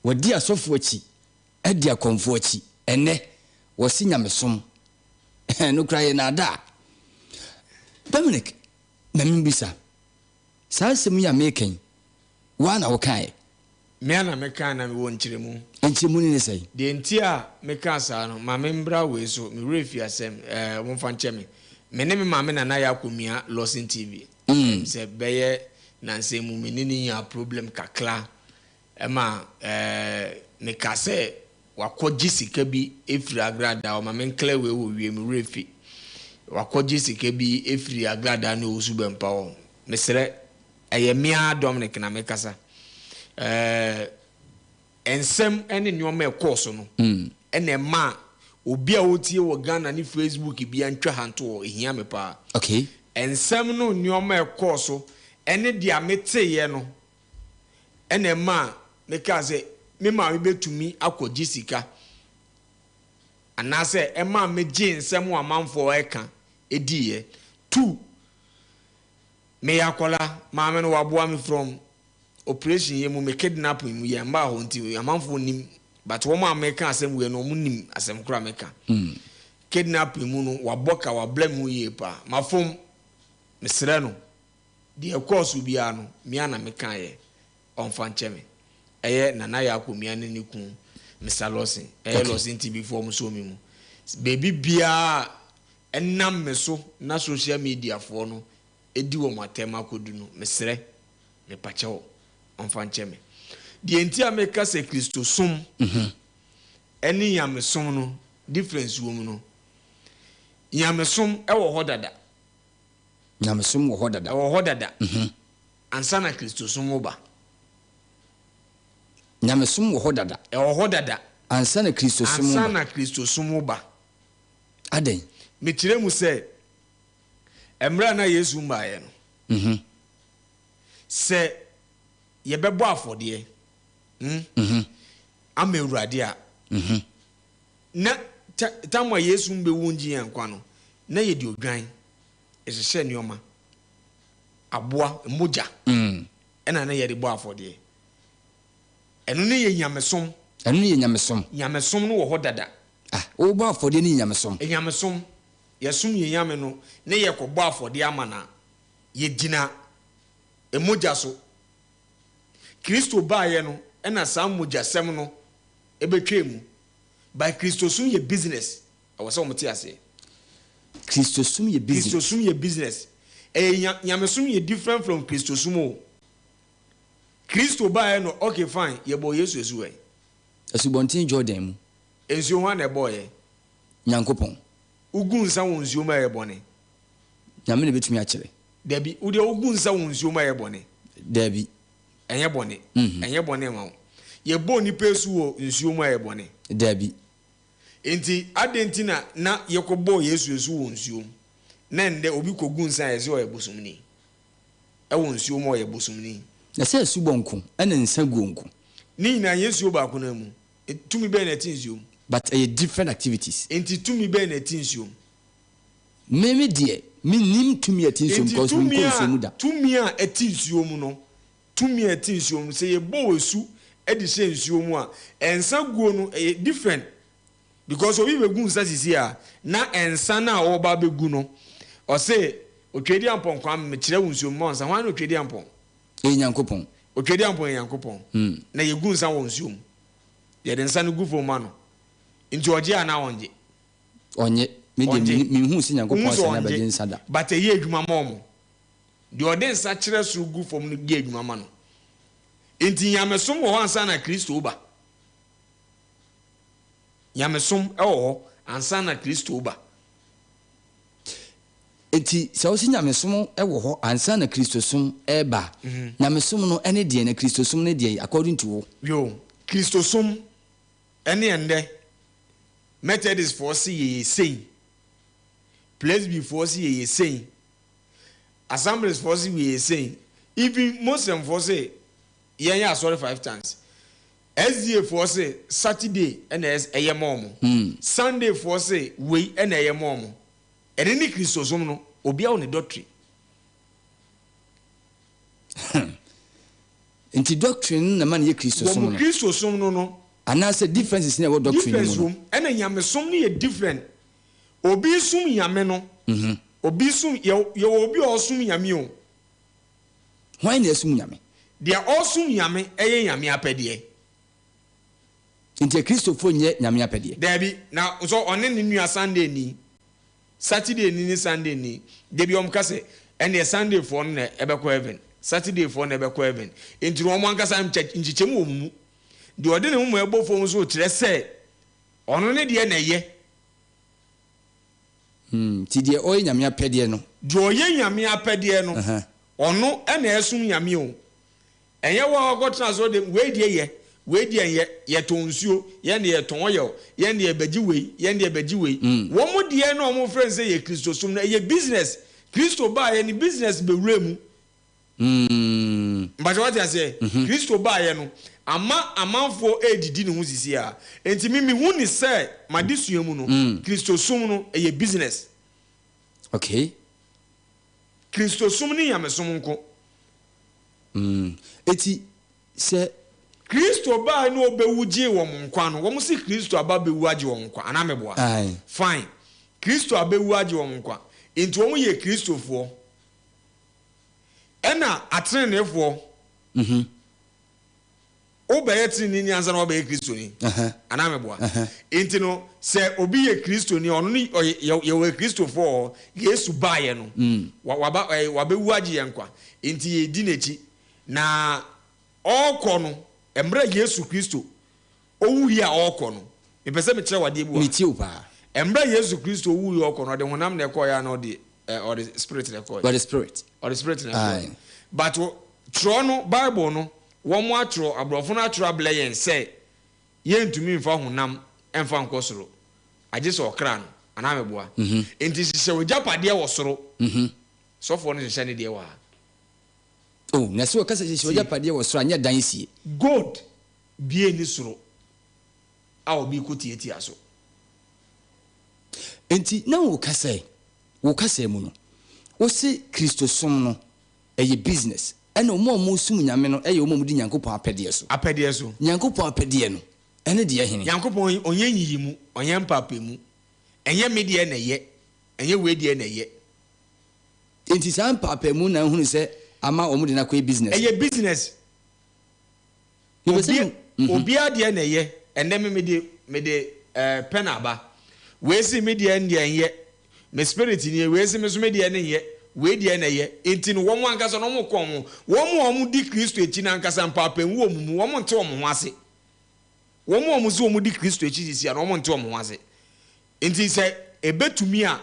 wadi asɔfo akyi, adi akɔmfo akyi, ɛnnɛ, wɔse nyamesom. Ɛno koraa yɛ nnaadaa. Dominic, ma mimmisa, saa asɛm yi a mereka yi, wo ara na wokaeɛ? Me ara na mekae na mewɔ nkyerɛmu. Nkyerɛmu no ne sɛn? Deɛ nti a mekaa saa no, ma membra wei so, me werɛ fi asɛm, ɛɛ, momfa nkyɛ me. Me ne me maame Nana Yaa kɔmia Lawson TV. Ɛm sɛ bɛyɛ nansa yi mu me ne no nyaa problem kakra ɛma ɛɛ, mekaa sɛ Wakɔgye sika bi afiri agradaa hɔ, ma me nclear wei wɔ wie, me werɛ fi. Wakɔgye sika bi afiri agradaa ne Owusu Bɛmpa hɔ. Mesrɛ, ɛyɛ me ara Dominic na mekasa. Ɛɛ, nsɛm ne nneɛma a ɛkɔɔ so no ɛna ɛmaa obi a ɔretie wɔ Ghana ne Facebook biara ntwa ha nto hɔ, ɛhia me paa. Okay. Nsɛm no nneɛma a ɛkɔɔ so ɛne deɛ meteeɛ no ɛna ɛmaa mekaa sɛ me maame bɛtumi akɔgye sika anaasɛ ɛmaa megyee nsɛm a amanfoɔ reka diiɛ. Two, meyɛ akwadaa, maame no waboa me from operation yɛ mu, me kidnapping mu, yɛmmaa hɔ nti amanfoɔ nnim but wɔn a meka asɛm wei no wɔn nim asɛm korɔ a meka. Kidnapping mu no wabɔ ka, wablɛ me ho yie paa. Mafom, mesrɛ no. Deɛ ɛkɔɔ so biara no, me ara na mekaeɛ, ɔmfa nkyɛ me. Ɛyɛ Nana Yaa Komia ne ne kun Mister Lawson, ɛyɛ Lawson TV foɔ wɔn soo me mu. Baabi biara a ɛnam me so na social media foɔ no di wɔn atɛm akɔdu no, mesrɛ, mepakyɛw, ɔmfa nkyɛ me. Deɛ nti a meka sɛ Kristosom ne Nyamesom no difference wɔ mu no, Nyamesom wɔ hɔ dada. Nyamesom wɔ hɔ dada. Ɛwɔ hɔ dada ansa na Kristosom reba. Nyamesom wɔ hɔ dada. Ɛwɔ hɔ dada. Ansa na Kristosom reba. Ansa na Kristosom reba. Adɛn? Mekyerɛ mu sɛ, mmerɛ a na Yesu mmaeɛ no, sɛ yɛbɛbɔ afɔdeɛ ama Awurade a, na tam a Yesu mbɛwu ngye yɛn nkwa no, Na yɛde odwan hyehyɛ nneɛma, aboa, mogya, ɛna na yɛde bɔ afɔdeɛ. Ɛno ne yɛ nyamesom. Ɛno ne yɛ nyamesom. Nyamesom no wɔ hɔ dada. Ah, wobɔ afɔdeɛ ne yɛ nyamesom. Nyamesom, yɛsom yɛn nyame no ne yɛkɔbɔ afɔdeɛ ama no a, yɛgyina mogya so. Kristo baeɛ no ɛna saa mogyasɛm no ɛbɛtwaa mu. But Kristosom yɛ business. Ɛwɔ sɛ wɔn te aseɛ. Kristosom yɛ business. Kristosom yɛ business. Ɛyɛ nya nyamesom yɛ different from Kristosom o. Kristo baeɛ no okay fine yɛbɔɔ Yesu asu wɛn? Asubɔnten Jordan mu. Nsuo hwan na ɛbɔɔyɛ? Nyankopɔn. Wogu nsa wɔ nsuo mu a ɛyɛ bɔne? Nyame na ɛbɛtumi akyerɛ. Dabi, wodeɛ wogu nsa wɔ nsuo mu a ɛyɛ bɔne? Dabi. Ɛnyɛ bɔne. Ɛnyɛ bɔne mma wo. Yɛbɔ onipa asu wɔ nsuo mu a ɛyɛ bɔne? Dabi. Enti adɛn nti na na yɛkɔbɔɔ Yesu asu wɔ nsuo mu, na ɛnnɛ obi kɔgu nsa a yɛse ɔyɛ bosomni? Ɛwɔ nsuo mu a ɔyɛ bosomni. Na sɛ asubɔ nko ɛna nsa guo nko. Ne nyinaa ɛnyɛ nsuo baako no ara mu. Tumi bɛn na ɛte nsuo mu? But ɛyɛ different activities. Enti tumi bɛn na ɛte nsuo mu? Me me deɛ me nnim tumi a ɛte nsuo mu Enti because me tumi nkɔ nsuo a mu da. tumi a ɛte nsuo mu no, tumi a ɛte nsuo mu, sɛ yɛbɔ wo asu de hyɛ nsuo mu a, nsa guo no ɛyɛ different because obi bɛgu nsa sisi a, na nsa no a ɔreba abɛgu no, ɔse Otwedeampɔn Kwame mekyerɛ wo nsuo mu ma wo nsa, hwan ne Otwedeampɔn? Ɛyɛ Nyankopɔn. Otwedeampɔn yɛ Nyankopɔn. Na yɛgu nsa wɔ nsuo mu, yɛde nsa no gu fam ma no, nti ɔgye anaa ɔngye? Ɔnnye. Me deɛ Ɔngye. menhuu sɛ Nyankopɔn Wohu sɛ asane abɛgye ɔngye, nsa da. but ɛyɛ adwuma ma wɔn. Deɛ ɔde nsa kyerɛ soro gu fam no yɛ adwuma ma no. Enti nyamesom wɔ hɔ ansa na Kristo reba. Nyamesom wɔ hɔ ansa na Kristo reba. Enti sɛ wose nyamesom wɔ hɔ ansa na Kristosom reba a, nyamesom no ne deɛn na Kristosom ne deɛn according to wo? Yo, Kristosom ne ɛnnɛ Methodistfoɔ se yɛyɛ sei, Presbyfoɔ se yɛyɛ sei, Assemblies foɔ se wei yɛ sei, even Muslim foɔ se yɛn yɛ asɔre 5 times, SDA foɔ se Saturday na ɛyɛ ma wɔn, Sunday foɔ se wei na ɛyɛ ma wɔn. Ɛno ne Kristosom no, obiara wɔ ne doctrine. Nti doctrine no na ɛma no yɛ Kristosom Wɔn no? Kristosom no no. Anaasɛ differences na ɛwɔ doctrine no mu Difference no? wom, ɛna nyamesom no yɛ different. Obi som Nyame no, obi som, yɛ, yɛwɔ obi a ɔsom Nyame o. Hwan na ɛsom Nyame? Deɛ ɔsom Nyame yɛ Nyame apɛdeɛ. Nti Akristofoɔ nyɛ Nyame apɛdeɛ? Daabi, na nso ɔne ne nua Sunday ni, Saturday ni ne Sunday ni, da bi wɔn ka sɛ, ɛnneɛ Sunday foɔ no na ɛbɛkɔ heaven, Saturday foɔ na ɛbɛkɔ heaven. Nti no wɔn ankasa nkyekyɛm wɔ wɔn mu. Deɛ ɔde ne moma ɛbɔ fam nso kyerɛ sɛ ɔno ne deɛ na ɛyɛ. Hmm, nti deɛ ɔyɛ Nyame apɛdeɛ no. Deɛ ɔyɛ Nyame apɛdeɛ no, ɔno na ɛsom Nyame o. Ɛnyɛ wo a wakɔtena asɔre dɛm, wei deɛ yɛ, wei deɛ nyɛ, yɛtɔn nsuo, yɛn deɛ yɛtɔn oil, yɛn deɛ yɛbɛgye wei, yɛn deɛ yɛbɛgye wei. Wɔn deɛ na wɔfrɛ no sɛ yɛ Kristosom no, ɛyɛ business. Kristo baeɛ no, business bɛwuraa mu. Mpakyɛ wate aseɛ? Kristo baeɛ no, ama amanfoɔ redidi ne ho sisi a. Enti me mehu ne sɛ m'adesua mu no, Kristosom no ɛyɛ business. Okay. Kristosom ne nyamesom nko. Eti sɛ. Kristo baeɛ na ɔbɛwu gyee wɔn nkwa no, wɔn se Kristo aba abɛwu agye wɔn nkwa, anaa meboa? Ae. Fine. Kristo abɛwu agye wɔn nkwa, enti wɔn yɛ Kristofoɔ. Ɛna ateneneefoɔ, wobɛyɛ teneneeni ansa na woabɛyɛ Kristoni, anaa meboa? Enti no, sɛ obi yɛ Kristoni a, ɔno ne ɔyɛ, yɛ, yɛwɔ Akristofoɔ wɔ hɔ, Yesu baeɛ no, wa, waba, ɛɛ, wabɛwu agye yɛn nkwa, enti yɛdi n'akyi. Na ɔrekɔ no, mmerɛ a Yesu Kristo owuiɛ a ɔrekɔ no, mepɛ sɛ mekyerɛ wo adeɛ bi wɔ ha. Metie wo paa. Mmerɛ a Yesu Kristo owuiɛ a ɔrekɔ no, ɔde honam na ɛkɔeɛ anaa ɔde ɛ ɔde spirit na ɛkɔeɛ? Ɔde spirit. Ɔde spirit na ɛkɔeɛ. Aye. But twerɛ no, Bible no, wɔn atwerɛ, aborɔfo no atwerɛ abrɛ yɛn sɛ yɛntumi mfa honam mfa nkɔ soro, agye sɛ ɔkra no, anaa meboa? Enti hyehyɛ w'agyapadeɛ wɔ soro. Sɔfoɔ no hyehyɛ ne deɛ wɔ ha. Oh, na sɛ wɔka sɛ hyehyɛ w'agyapadeɛ wɔ soro a, nyɛ dan sie. Gold bie nni soro a obi rekɔtiatia so. Enti na woka sɛ. Wo kasa mu no, wose Kristosom no ɛyɛ business, ɛna wɔn a wɔsom Nyame no yɛ wɔn a wɔdi Nyankopɔn apɛdeɛ so. Apɛdeɛ so. Nyankopɔn apɛdeɛ no, ɛne deɛ hene? Nyankopɔn ɔnyɛ nyiyimu, ɔnyɛ mpaapaemu. Ɛnyɛ me deɛ na ɛyɛ, ɛnyɛ wei deɛ na ɛyɛ. Enti saa mpaapaemu na ahunu sɛ ama wɔn de no akɔyɛ business no? Ɛyɛ business. Mepɛ sɛ Obi, me, mhm. obiara deɛ na ɛyɛ. Ɛnnɛ me mede, mede ɛɛ pɛn aba. Wei se me deɛ ndeɛ nyɛ. Me spirit nie. Wei se me nso me deɛ no nyɛ. Wei deɛ na ɛyɛ. Enti no wɔn ankasa no wɔn kɔ wɔn ho. Wɔn a wɔdi Kristo akyi no ankasa mpaapaemu wɔ wɔn mu. Wɔn nte wɔn ho ase. Wɔn a wɔse wɔdi Kristo akyi seesei a no wɔn nte wɔn ho ase. Nti sɛ ɛbɛtumi a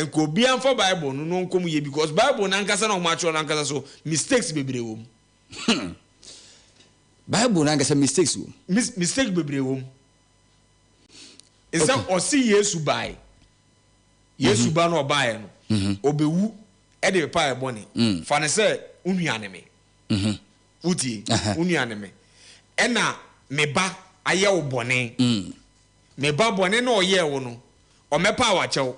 nka obiara mfa Bible no na ɔnkɔ mu yie because Bible no ankasa na wɔatwerɛ no ankasa so mistakes bebree wɔ mu. Hmm. Bible no ankasa mistakes wɔ mu. Mis mistake bebree wɔ mu. Nsɛ ɔse Yesu bae. Yesu ba no ɔbaeɛ no, ɔbɛwu de pepa yɛ bɔne. Fa no sɛ wo nua ne me. Wotie? Wo nua ne me. Ɛna me ba ayɛ wo bɔne. Me ba, bɔne no a ɔyɛɛ wo no, ɔmmɛpa wo akyɛw.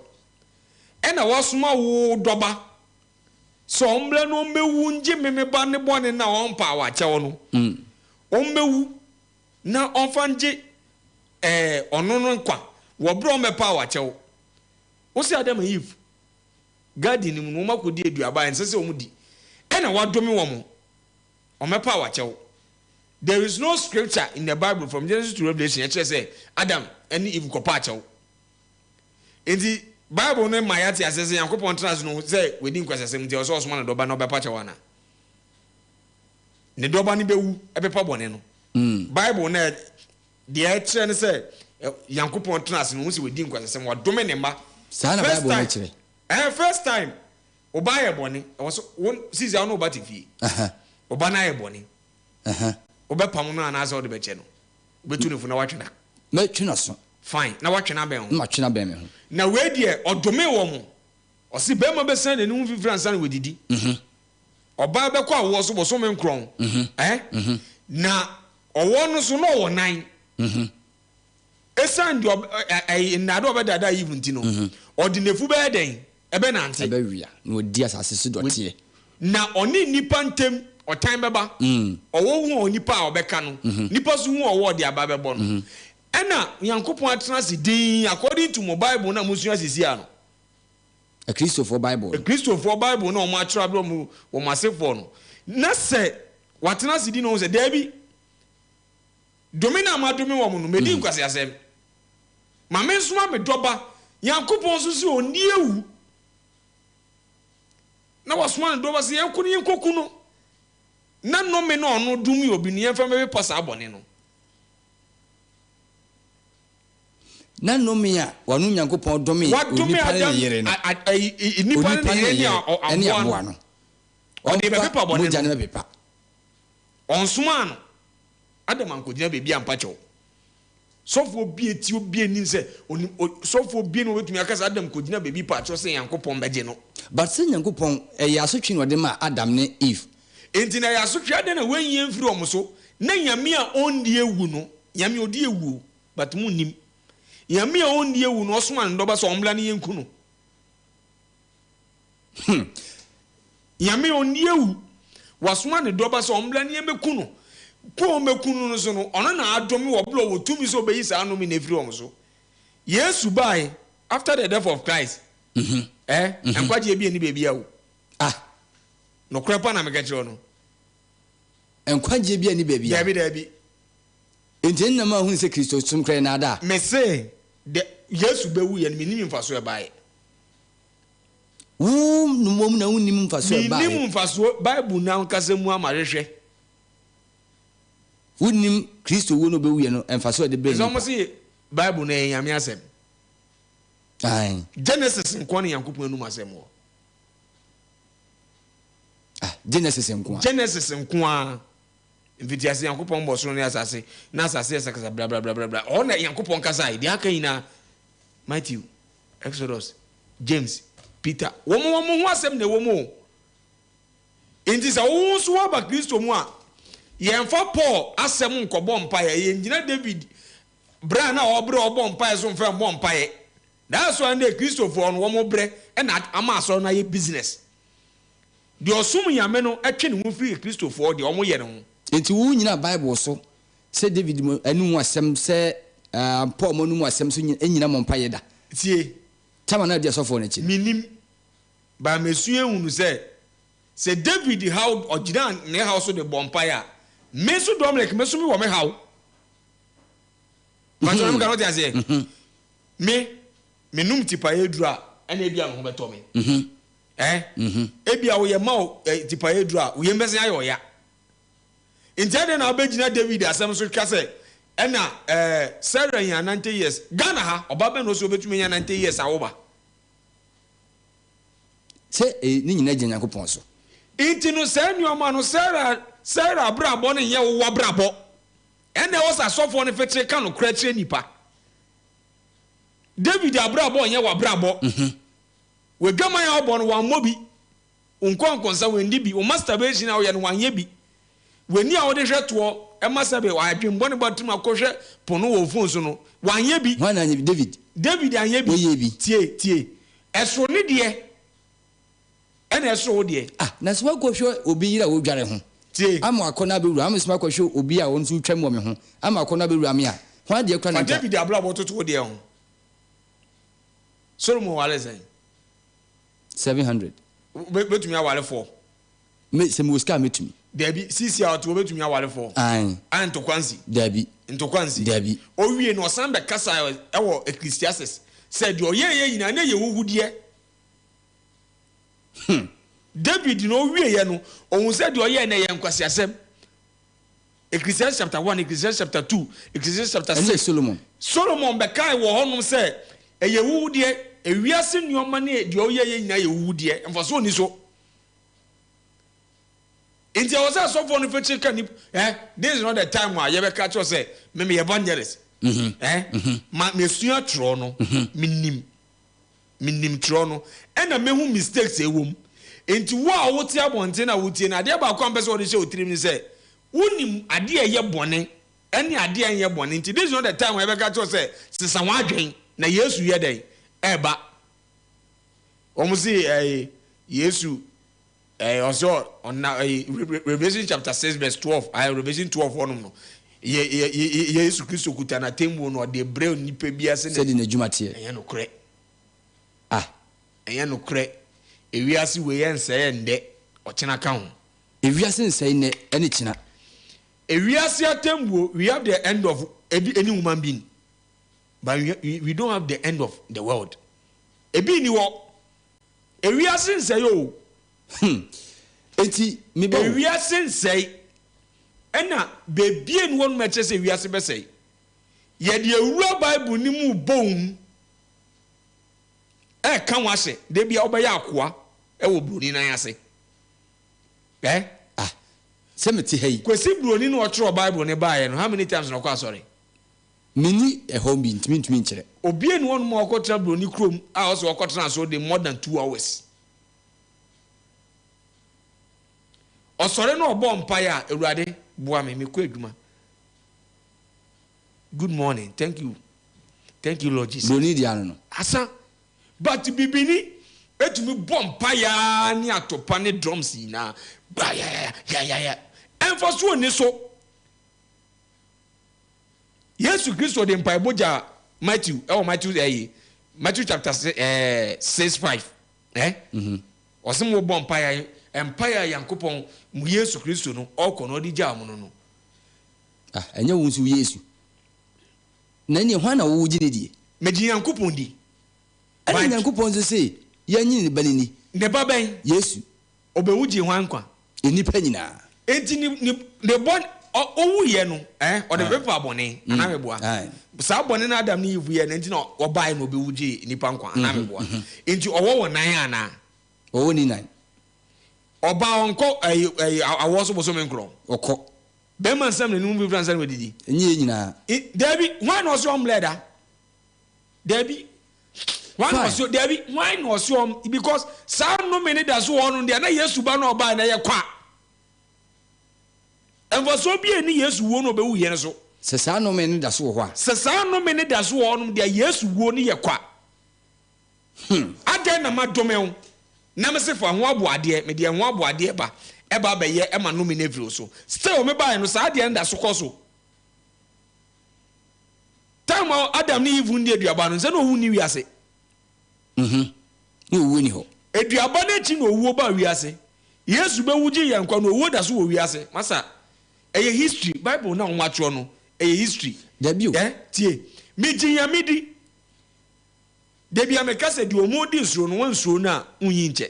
Ɛna wasoma wo dɔba sɛ ɔmmra na ɔmmɛwu ngye me me ba ne bɔne no a ɔmpa wo akyɛw no. Ɔmmɛwu na ɔmfa ngye ɛɛ ɔno no nkwa wɔ berɛ a ɔmmɛpa wo akyɛw. Wo se Adam and Eve, garden no mu no, wɔakɔdi aduaba a ɛnsɛ sɛ wɔdi, ɛna wadome wɔn. Ɔmmɛpa wo akyɛw. There is no scripture in the bible from Genesis to Revelation ɛkyerɛ sɛ Adam ne Eve kɔpa akyɛw. Enti bible no ma yɛate aseɛ sɛ Nyankopɔn tena ase no sɛ wadi nkwasiasɛm nti ɛwɔ sɛ ɔsoma ne dɔba na ɔbɛpa kyɛw anaa? Ne dɔba no bɛwu ɛbɛpa bɔne no. Bible no deɛ ɛkyerɛ ne sɛ Nyankopɔn tena ase no ɔhu sɛ wadi nkwasiasɛm, wadome ne mma. Saa na First Bible no time, kyerɛ. ɛɛ first time Wo ba ayɛ bɔne. Ɛwɔ sɛ wo sisi a wo ne wo ba te fie. Wo ba no ayɛ bɔne. Wobɛpam no anaasɛ wode bɛkyɛ no? Wobɛtu no fo na woatwe no? Mɛtwe n'aso. Fine, na woatwe no abɛn wo ho. Na matwe no abɛn me ho. Na wei deɛ, ɔdomee wɔn. Ɔse barima bɛsan n'ani ho mfimfini ansa na wadidi. Ɔbaa bɛkɔ awoɔ so bosome nkorɔn. Eh? Na ɔwɔ no so na ɔwɔ nan. Esiane deɛ ɔbɛ, ɛ, ɛ, nnaadaa a ɔbɛdaadaa Eve nti no, ɔde n'afu bɛyɛ dɛn? Ɛbɛnante. Ɛbɛwea, na wadi asase so dɔteɛ. Na ɔne nnipa ntam ɔtan bɛba. Ɔwɔ hu onipa a ɔbɛka no, nnipa nso hu ɔwɔ a ɔde aba bɛbɔ no. Ɛna Nyankopɔn atena ase dinn, according to mo Bible no a mosua seesei ara no. Akristofoɔ Bible no. Akristofoɔ Bible no a wɔatwerɛ abrɛ wɔn, wɔn asefoɔ no. Na sɛ watena ase dinn na ɔhu sɛ, daabi, Dome no a madome wɔn no, medi nkwaseasɛm. Ma mensoma me dɔba, Nyankopɔn nso se ɔnni awu. Na wasoma ne dɔba sɛ yɛnkɔ na yɛnkɔku no, na nnome no a ɔno domee obi no, yɛmfa mmɛpepa saa bɔne no. Na nnome a ɔno Nyankopɔn domee Wadome onipa ne Adam, ne yere no, a, a, ayi, nnipa ne onipa ne ne yere ne ne yere a, ne aboa aboa no, no, ɔde ɔmfa bɛpepa bɔne mogya no. no bɛpepa. Ɔnsomaa no. Adam ankogyina baabi ampa kyɛw. Sɔfoɔ bi eti obi anim sɛ onim o sɔfoɔ bi na obetumi aka sɛ Adam kogyina baabi pa kyɛw sɛ Nyankopɔn bɛgye no. But sɛ Nyankopɔn, ɛyɛ asotwe na ɔde maa Adam ne Eve. Enti na ɛyɛ asotwe, adɛn na wanyi amfiri wɔn so? Na Nyame a ɔnni awu no, Nyame ɔdi awu o, but mo nnim. Nyame a ɔnni awu no ɔsoma ne dɔba sɛ ɔmmra ne yɛnku no. Hmm. Nyame ɔnni awu. Wasoma ne dɔba sɛ ɔmmra ne yɛmmɛku no. Ku a ɔmmɛku no no so no, ɔno na adome wɔ berɛ a ɔwɔ tumi sɛ ɔbɛyi saa nnome no afiri wɔn so. Yesu bae after the death of Christ. Eh, nkwagyeɛ bi nni baabi a o. Ah. Nokorɛ pa na meka kyerɛ wo no. Nkwagyeɛ bi nni baabi a. Daabi, daabi. Enti ɛnna ma ahunu sɛ Kristosom koraa yɛ naadaa. Mese, de, Yesu bɛwuiɛ no, mennim mfasoɔ a ɛbaeɛ. Wo mmom na wunnim mfaso a ɛbae. Minnim mfaso Bible no ankasa mu a mahwehwɛ. Wunnim Kristo wu no obewuiɛ no mfaso a ɛde brɛɛ Ɛsɛ nnipa. wɔn se Bible no ɛyɛ Nyame asɛm. Ae. Genesis nko ne Nyankopɔn anum asɛm wɔ. Ah, Genesis nko a. Genesis nko a. Mfitiase Nyankopɔn bɔ soro ne asase, na asase yɛ sakasa brabrabrabrabra. Ɔhɔ na Nyankopɔn kasae. Deɛ aka nyinaa, Matthew, Exodus, James, Peter, wɔn wɔn ho asɛm na ɛwɔ mu o. Enti sɛ wo nso woaba Kristo mu a, yɛmfa Paul asɛm nkɔbɔ mpaeɛ, yɛngyina David berɛ a na ɔbrɛ ɔbɔ mpaeɛ so mfa mmɔ mpaeɛ. That's why ndɛ Kristofoɔ no wɔn brɛ na ama asɔre no ayɛ business. Deɛ ɔsom Nyame no twe ne ho firi Kristofoɔ deɛ wɔn yɛ no ho. Enti wo nyina Bible so sɛ David mo anum asɛm sɛ Paul mo anum asɛm so nyina mɔ mpaeɛ da. Tie. Tama na adi asɔfoɔ no akyi no. Mennim, but mesua hunu sɛ, sɛ David haw, ɔgyinaa ne haw so de bɔɔ mpaeɛ a, me nso Dominic, me nso mewɔ me haw. Mpakyɛ, mm-hmm. wote aseɛ? Mm-hmm. Me, menom tipaeɛ aduru a, ɛna ebia me ho bɛtɔ me. Mm-hmm. Eh? Ebia woyɛ ma wo eh, tipaeɛ aduru a, wo yam bɛsen ayɛ ɔya. Nti adɛn na wobɛgyina David asɛm so ka sɛ ɛna eh, Sarah nya 90 years. Ghana ha, ɔba bɛn na ɔsɛ ɔbɛtumi anya 90 years awo ba? Sɛ eh, ne nyinaa gyina Nyankopɔn so. Nti no saa nneɛma no, Sarah, Sarah abrabɔ no nyɛ wo w'abrabɔ. Ɛna ɛwɔ sɛ asɔfoɔ no fetire ka nokorɛ kyerɛ nnipa. David abrabɔ nyɛ w'abrabɔ. W'adwaman a wobɔ no, wammɔ bi. Wo nkɔnkɔnsa, wandi bi. Wo masturbation a woyɛ no, wanyɛ bi. W'ani a wode hwɛ toɔ ma sɛbe adwene bɔne ba tirim akɔhwɛ pono wɔ wo phone so no, wanyɛ bi. Hwan na anyɛ bi? David. David anyɛ bi. Ɔyɛɛ bi. Tie, tie. Ɛsoro ne deɛ, ɛna ɛsoro wo deɛ. Ah, na sɛ woakɔhwɛ obi yere a ɔredware ho, Tie. ama akɔnnɔ abɛwura, ama sɛ makɔhwɛ obi a ɔno nso retwam wɔ me ho, ama akɔnnɔ abɛwura me a, hwan deɛ koraa na Fa nka. David abrabɔ toto wo deɛ ho. Solomon waree sɛn? 700. Wobɛtumi aware four? Me, sɛ mewɔ sika a mɛtumi. Dabi, sisi a ɔte hɔ bɛtumi aware four? Ae. A ntokwa nsi? Dabi. Ntokwa nsi? Dabi. Owie no ɔsan bɛkasa wɔ Ecclesiastes sɛ deɛ ɔyɛeɛ nyinaa na ɛyɛ huhudeɛ. Hmm. David no owieɛ no, ɔhu sɛ deɛ ɔyɛɛ no ɛyɛ nkwaseasɛm. Ecclesiastes chapter 1, Ecclesiastes chapter 2, Ecclesiastes chapter 6. Ɛne Solomon. Solomon bɛkae wɔ hɔnom sɛ ɛyɛ huhudeɛ, ewiase nneɛma ne deɛ ɔyɛeɛ nyinaa yɛ huhudeɛ, mfasoɔ nni so. Nti ɛwɔ sɛ asɔfoɔ no fɛkyiri ka nip eh, this is not the time a yɛbɛka kyerɛ sɛ me meyɛ evangelist. Mm -hmm. Eh, mm -hmm. ma mesua twerɛ no, mm -hmm. menim menim twerɛ no, ɛna mehu mistakes ɛwɔ mu. Nti wo a wote abɔnten na wotie no, adeɛ baako a mpɛ sɛ wɔde hyɛ wo tirim ne sɛ, wonim adeɛ a ɛyɛ bɔne ɛne adeɛ a ɛnyɛ bɔne. Nti this is not the time a yɛbɛka kyerɛ sɛ sesa w'adwen na Yesu yɛ dɛn ɛɛba. Wɔn se ɛɛ Yesu ɛɛ ɔsɛ ɔna ɛɛ Revelation chapter 6 verse 12 ɛɛ Revelation 12 hɔnom no yɛ yɛ yɛ Yesu Kristo kuta n'atemmuo no ɔde brɛ nipa bi ase. Sɛdeɛ n'adwuma teɛ. Ɛnyɛ nokorɛ. Ah. Ɛnyɛ nokorɛ. Ewiase wei ɛnsɛe ɛndɛ, ɔkyena ka ho. Ewiase nsɛe nnɛ ɛne kyena. Ewiase atemmuo, we have the end of every any human being, but we, we don't have the end of the world. Ebi nni hɔ. Ewiase nsɛe o. Hmm. Enti, me ba o. Ewiase nsɛe. Ɛna beebie nni hɔ nom a ɛkyerɛ sɛ ewiase bɛsɛe. Yɛde awura Bible no mu bɔ wo hu. Ɛka wo ahyɛ, da bi a wobɛyɛ akoa wɔ buroni nan ase. Eh? Ah, sɛ mete ha yi. Kwesi buroni na ɔtwerɛ Bible no baeɛ no, how many times na ɔkɔ asɔre? Menni ɛhɔ bi nti mentumi nkyerɛ. Obie nni hɔnom a ɔkɔtena buroni kurom a ɔsɛ ɔkɔtena asɔre de more than 2 hours. Ɔsɔre na ɔbɔ mpaeɛ a, Awurade boa me, mekɔ adwuma. Good morning, thank you. Thank you, Lord Jesus. Buroni di ano no. Asa. But bibini etumi bɔ mpaeɛ ne atopa ne drums nyinaa. Gba ya ya ya ya. Ɛmfa so oni so. Yesu Kristo de mpaebɔ gya Matthew ɛwɔ Matthew ɛyi Matthew chapter 6:5. Eh? Ɔsɛ mo bɔ mpaeɛ, mpaeɛ a Yankopɔn mu Yesu Kristo no ɔkɔ no ɔde gyaa mo no. Ah, ɛnyɛ wo nso Yesu. Na ɛneɛ hwan na wowogye ne die? Megye Nyankopɔn di. Ɛna Nyankopɔn nso se yɛnnye ne ba no ni. Ne ba bɛn? Yesu. Ɔbɛwu gyee hwan nkwa? Nnipa nyinaa. Enti ne ne ne bɔ ɔwuiɛ no eh, ɔde pepa bɔne anaa meboa? Saa bɔne no Adam ne Eve yɛ no nti na ɔbaeɛ na ɔbɛwu gyee nnipa nkwa anaa meboa? Enti ɔwɔ wɔ nan anaa? Ɔwɔ ni nan. Ɔbaa ɔnkɔ ɛyi ɛyi awɔ so bosome nkorɔ. Ɔkɔ. Bɛrima nsam n'anim fifiri ansa na wadidi. Ɛnyɛ yɛn nyinaa. Dabi, hwan na ɔse ɔmmlɛ da? Dabi. Hwan na ɔse, dabi, hwan na ɔse ɔm, because saa nnome ne da so wɔ hɔ no deɛ na Yesu ba na ɔbae na ɛyɛ kwa. Mfasoɔ bi nni Yesu wuo na ɔbɛwu yɛn so. Sɛ saa nnome no da so wɔ hɔ a. Sɛ saa nnome no da so wɔ hɔ nom deɛ Yesu wuo no yɛ kwa. Adɛn na madome wo, na mese fa ho aboadeɛ, mede ɛho aboadeɛ ba, ɛba abɛyɛ ma nnome no afiri wo so. Still mebaeɛ no, saa adeɛ no da so kɔ so. Time a Adam ne Eve nni aduaba no, nsɛ na owu nni wiase. Mhm. Na owuo nni hɔ. Aduaba no akyi na owuo baa wiase. Yesu bɛwu gyee yɛn nkwa no, owuo da so wɔ wiase. Masa, ɛyɛ history. Bible no a wɔatwerɛ no, ɛyɛ history. Dabi o. Eh, tie. Megye Nyame di. Da bi a meka sɛ, deɛ wɔdi soro no, wɔnsuro no a, wonyi nkyɛ.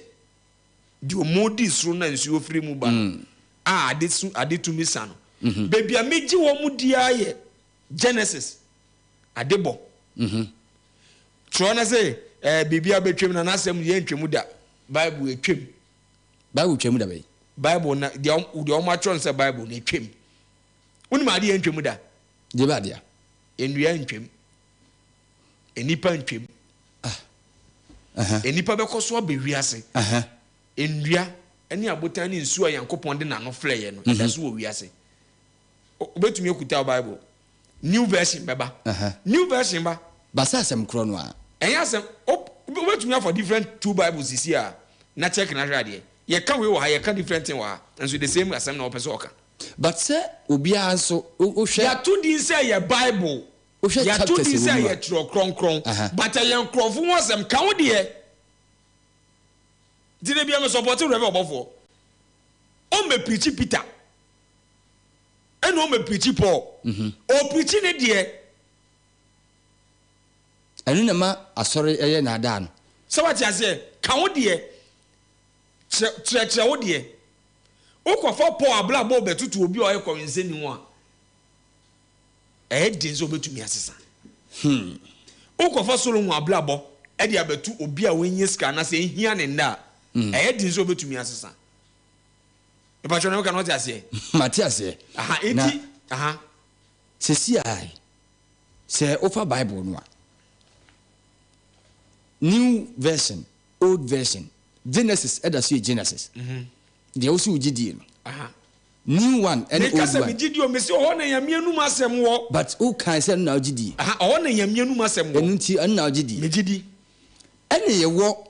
Deɛ wɔdi soro no a nsuo firi mu ba no, a ade su, ade tumi sa no. Baabi a megye wɔn di ara yɛ Genesis, adebɔ. Twerɛ no se, eh, biribiara bɛtwam na n'asɛm deɛ ɛntwam da. Bible ɛtwam. Bible twam da bɛn? Bible na, deɛ wɔn atwerɛ no sɛ Bible no ɛtwam. Wonim adeɛ ɛntwam da? Deɛ bɛ adeɛ? Nnua ntwam. Nnipa ntwam. Ah. Uh-huh. Nnipa bɛkɔ so aba wiase. Uh-huh. Nnua ne abotan ne nsuo a Nyankopɔn de n'ano frɛeɛ no, ɛda so wɔ wiase. Wobɛtumi akuta wo Bible. New version bɛba. New version ba. Ba sɛ asɛm korɔ no a. Ɛnyɛ asɛm. Wobɛtumi afa different two Bibles sisi a na check na hwɛ adeɛ. Yɛka wei wɔ ha, yɛka different thing wɔ ha. Nso the same asɛm na wɔpɛ sɛ ɔka. But sɛ obiara nso wohwɛ. Yɛato din sɛ ɛyɛ Bible. Wohwɛ Yɛato chapters din ɛwɔ sɛ mu a. ɛyɛ Twerɛ Kronkron. But ɛyɛ nkorɔfo ho asɛm. Ka wo deɛ. Nti da biara me supporte Rev ɔbɔfoɔ. Ɔmmɛ preachi Peter. Ɛna ɔmmɛ preachi Paul. Ɔpreachi ne deɛ. Ɛno na ɛma asɔre yɛ naadaa no. Sɛ wate aseɛ? Ka wo deɛ. Kyerɛ, kyerɛkyerɛ wo deɛ. Wokɔfa Paul abrabɔ bɛtoto obi a ɔyɛ kɔwensani ho a, ɛyɛ den sɛ ɔbɛtumi asesa. Wokɔfa Solomon abrabɔ de abɛto obi a wanya sika anaasɛ ahia ne nnɛ a, ɛyɛ den sɛ ɔbɛtumi asesa. Mepakyɛ na meka no wate aseɛ? Mate aseɛ. Aha, enti, aha. Sɛsi a, sɛ wofa Bible no a, New Version, Old Version, Genesis ɛda so yɛ Genesis. Deɛ wo so wogye die no. New one ɛne old one. Meka sɛ megye di o, mese ɔhɔ na Nyame anum asɛm wɔ. But wo kae sɛ ɛno na wogye die. Aha, ɔhɔ na Nyame anum asɛm wɔ. Ɛno nti ɛno na wogye die. Megye di. Ɛne yɛwɔ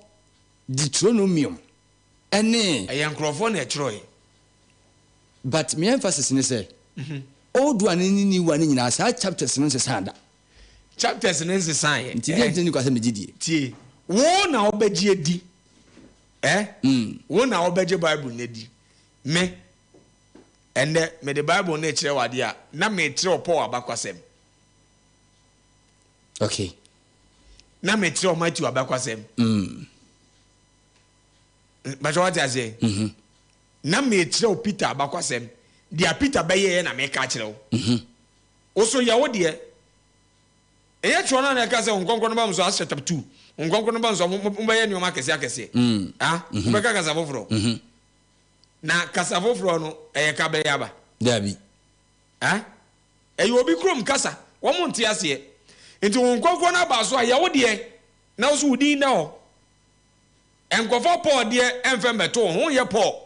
Deuteronomium ɛne. Ɛyɛ nkorɔfoɔ na ɛtwerɛɛ. But me emphasis ne sɛ, old one ne new one no nyinaa saa chapters no nsesaa da. Chapters no nsesaeɛ. Nti deɛ nti na ɛni kwa sɛ megye die. Tie, wo na wobɛgye adi. Eh? Wo na wobɛgye Bible no adi. Me, ɛnnɛ, mede Bible no rekyerɛ wo adeɛ a, na merekyerɛ wo Paul abakwasɛm. Okay. Na merekyerɛ wo Matthew abakwasɛm. Bàtɛ wate aseɛ? Mm-hmm. Na merekyerɛ wo Peter abakwasɛm. Deɛ Peter bɛyɛeɛ na meka akyerɛ wo. Wo so yɛ wo deɛ. Ɛnyɛ twerɛ no a na ɛka sɛ Honhom Kronkron no ba mo so, Acts chapter 2, Honhom Kronkron no ba mo so a, mobɛyɛ nneɛma akɛseɛ akɛseɛ. Ah, mobɛka kasa foforɔ. Na kasa foforɔ no, ɛyɛ ka bɛyɛ aba? Daabi. Ah, ɛyɛ obi kurom kasa, wɔn nte aseɛ. Nti Honhom Kronkron no aba so a, yɛ wo deɛ, na wo so wo din da hɔ. Nkɔfa Paul deɛ ɛmfɛ mmɛto wo ho, wonyɛ Paul.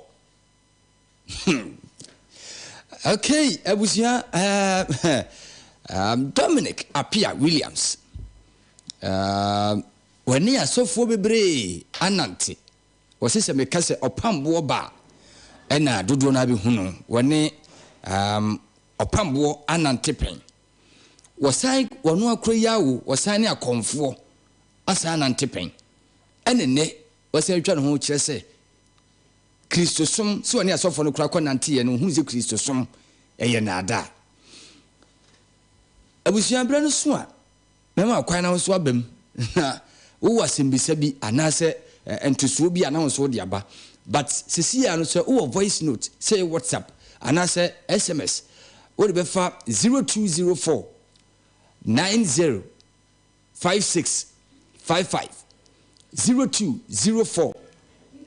Okay, abusua, uh, um, Dominic Appiah Williams, uh, wɔne asɔfoɔ bebree anante. Wɔse sɛ meka sɛ ɔpamboɔ ba a, ɛna dodoɔ no abɛhu no. Wɔne um, ɔpamboɔ anante pɛn. Wɔsan, wɔno akora yi awo, wɔsan ne akɔmfoɔ asan anante pɛn. Ɛne nnɛ, wɔsan atwa ne ho kyerɛ sɛ Kristosom, sɛ ɔne asɔfoɔ no koraa kɔnanteeɛ no, ɔhunu sɛ Kristosom yɛ nnaadaa. Abusua, berɛ no so a, mɛma kwan na wo nso aba mu, na wowɔ asɛmbisa bi anaasɛ ntosoɔ bi a na wo nso wode aba. But seesei ara no, sɛ wowɔ voice note, sɛ ɛyɛ WhatsApp anaasɛ SMS, wode bɛfa 0204 90 56 55 02 04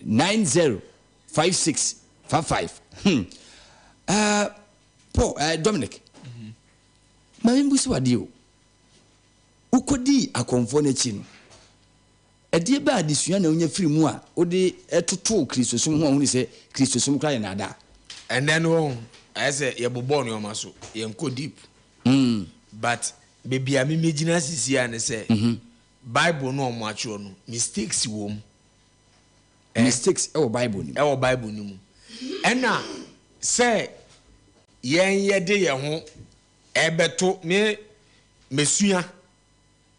90 56 55 hmm uh, Paul uh, Dominic ma me mbusu adeɛ o wokɔdii akɔmfoɔ no akyi no ɛdeɛ bɛ adesua na wonya firi mu a wode totoo Kristosom ho a wohunu sɛ Kristosom koraa yɛ naadaa? Ɛnɛ no ayɛ sɛ yɛbobɔɔ nneɛma so yɛnkɔ deep but baabi a me megyina sisi a ne sɛ. Bible no a wɔn atwerɛ no, mistakes wɔ mu. Mistakes ɛwɔ Bible no mu. Ɛwɔ Bible no mu. Ɛna sɛ yɛn yɛde yɛn ho ɛbɛto me mesua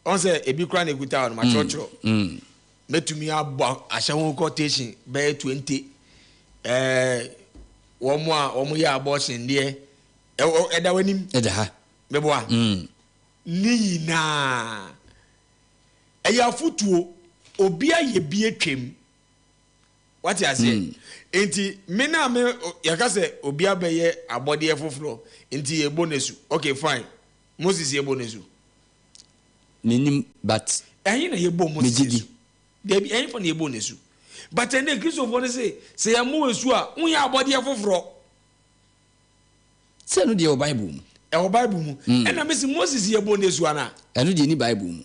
ɔn sɛ ebi koraa na ekuta hɔ no makyerɛkyerɛ. Mɛtumi abɔ ahyɛ ho quotation bɛyɛ 20 ɛɛ wɔn a wɔn yɛ abortion deɛ ɛwɔ ɛda w'anim. Ɛda ha. Meboa. Ne nyinaa. Ɛyɛ afotuo. Obi ayɛ bi atwam. Wate aseɛ? Nti me na me yɛka sɛ obi abɛyɛ abɔdeɛ foforɔ nti yɛbɔ no asu. Okay fine. Moses yɛbɔ no asu. Menim but. Ɛhe na yɛbɔ Moses Megye di. asu? Dabi, ɛhefa na yɛbɔ no asu? But ɛnɛ Kristofoɔ no se sɛ yɛmmɔ wo asu a wonyɛ abɔdeɛ foforɔ. Sɛ ɛno deɛ ɛwɔ Bible mu. Ɛwɔ Bible mu. Ɛna mese Moses yɛ bɔ n'asu anaa? Ɛno deɛ ɛni Bible mu.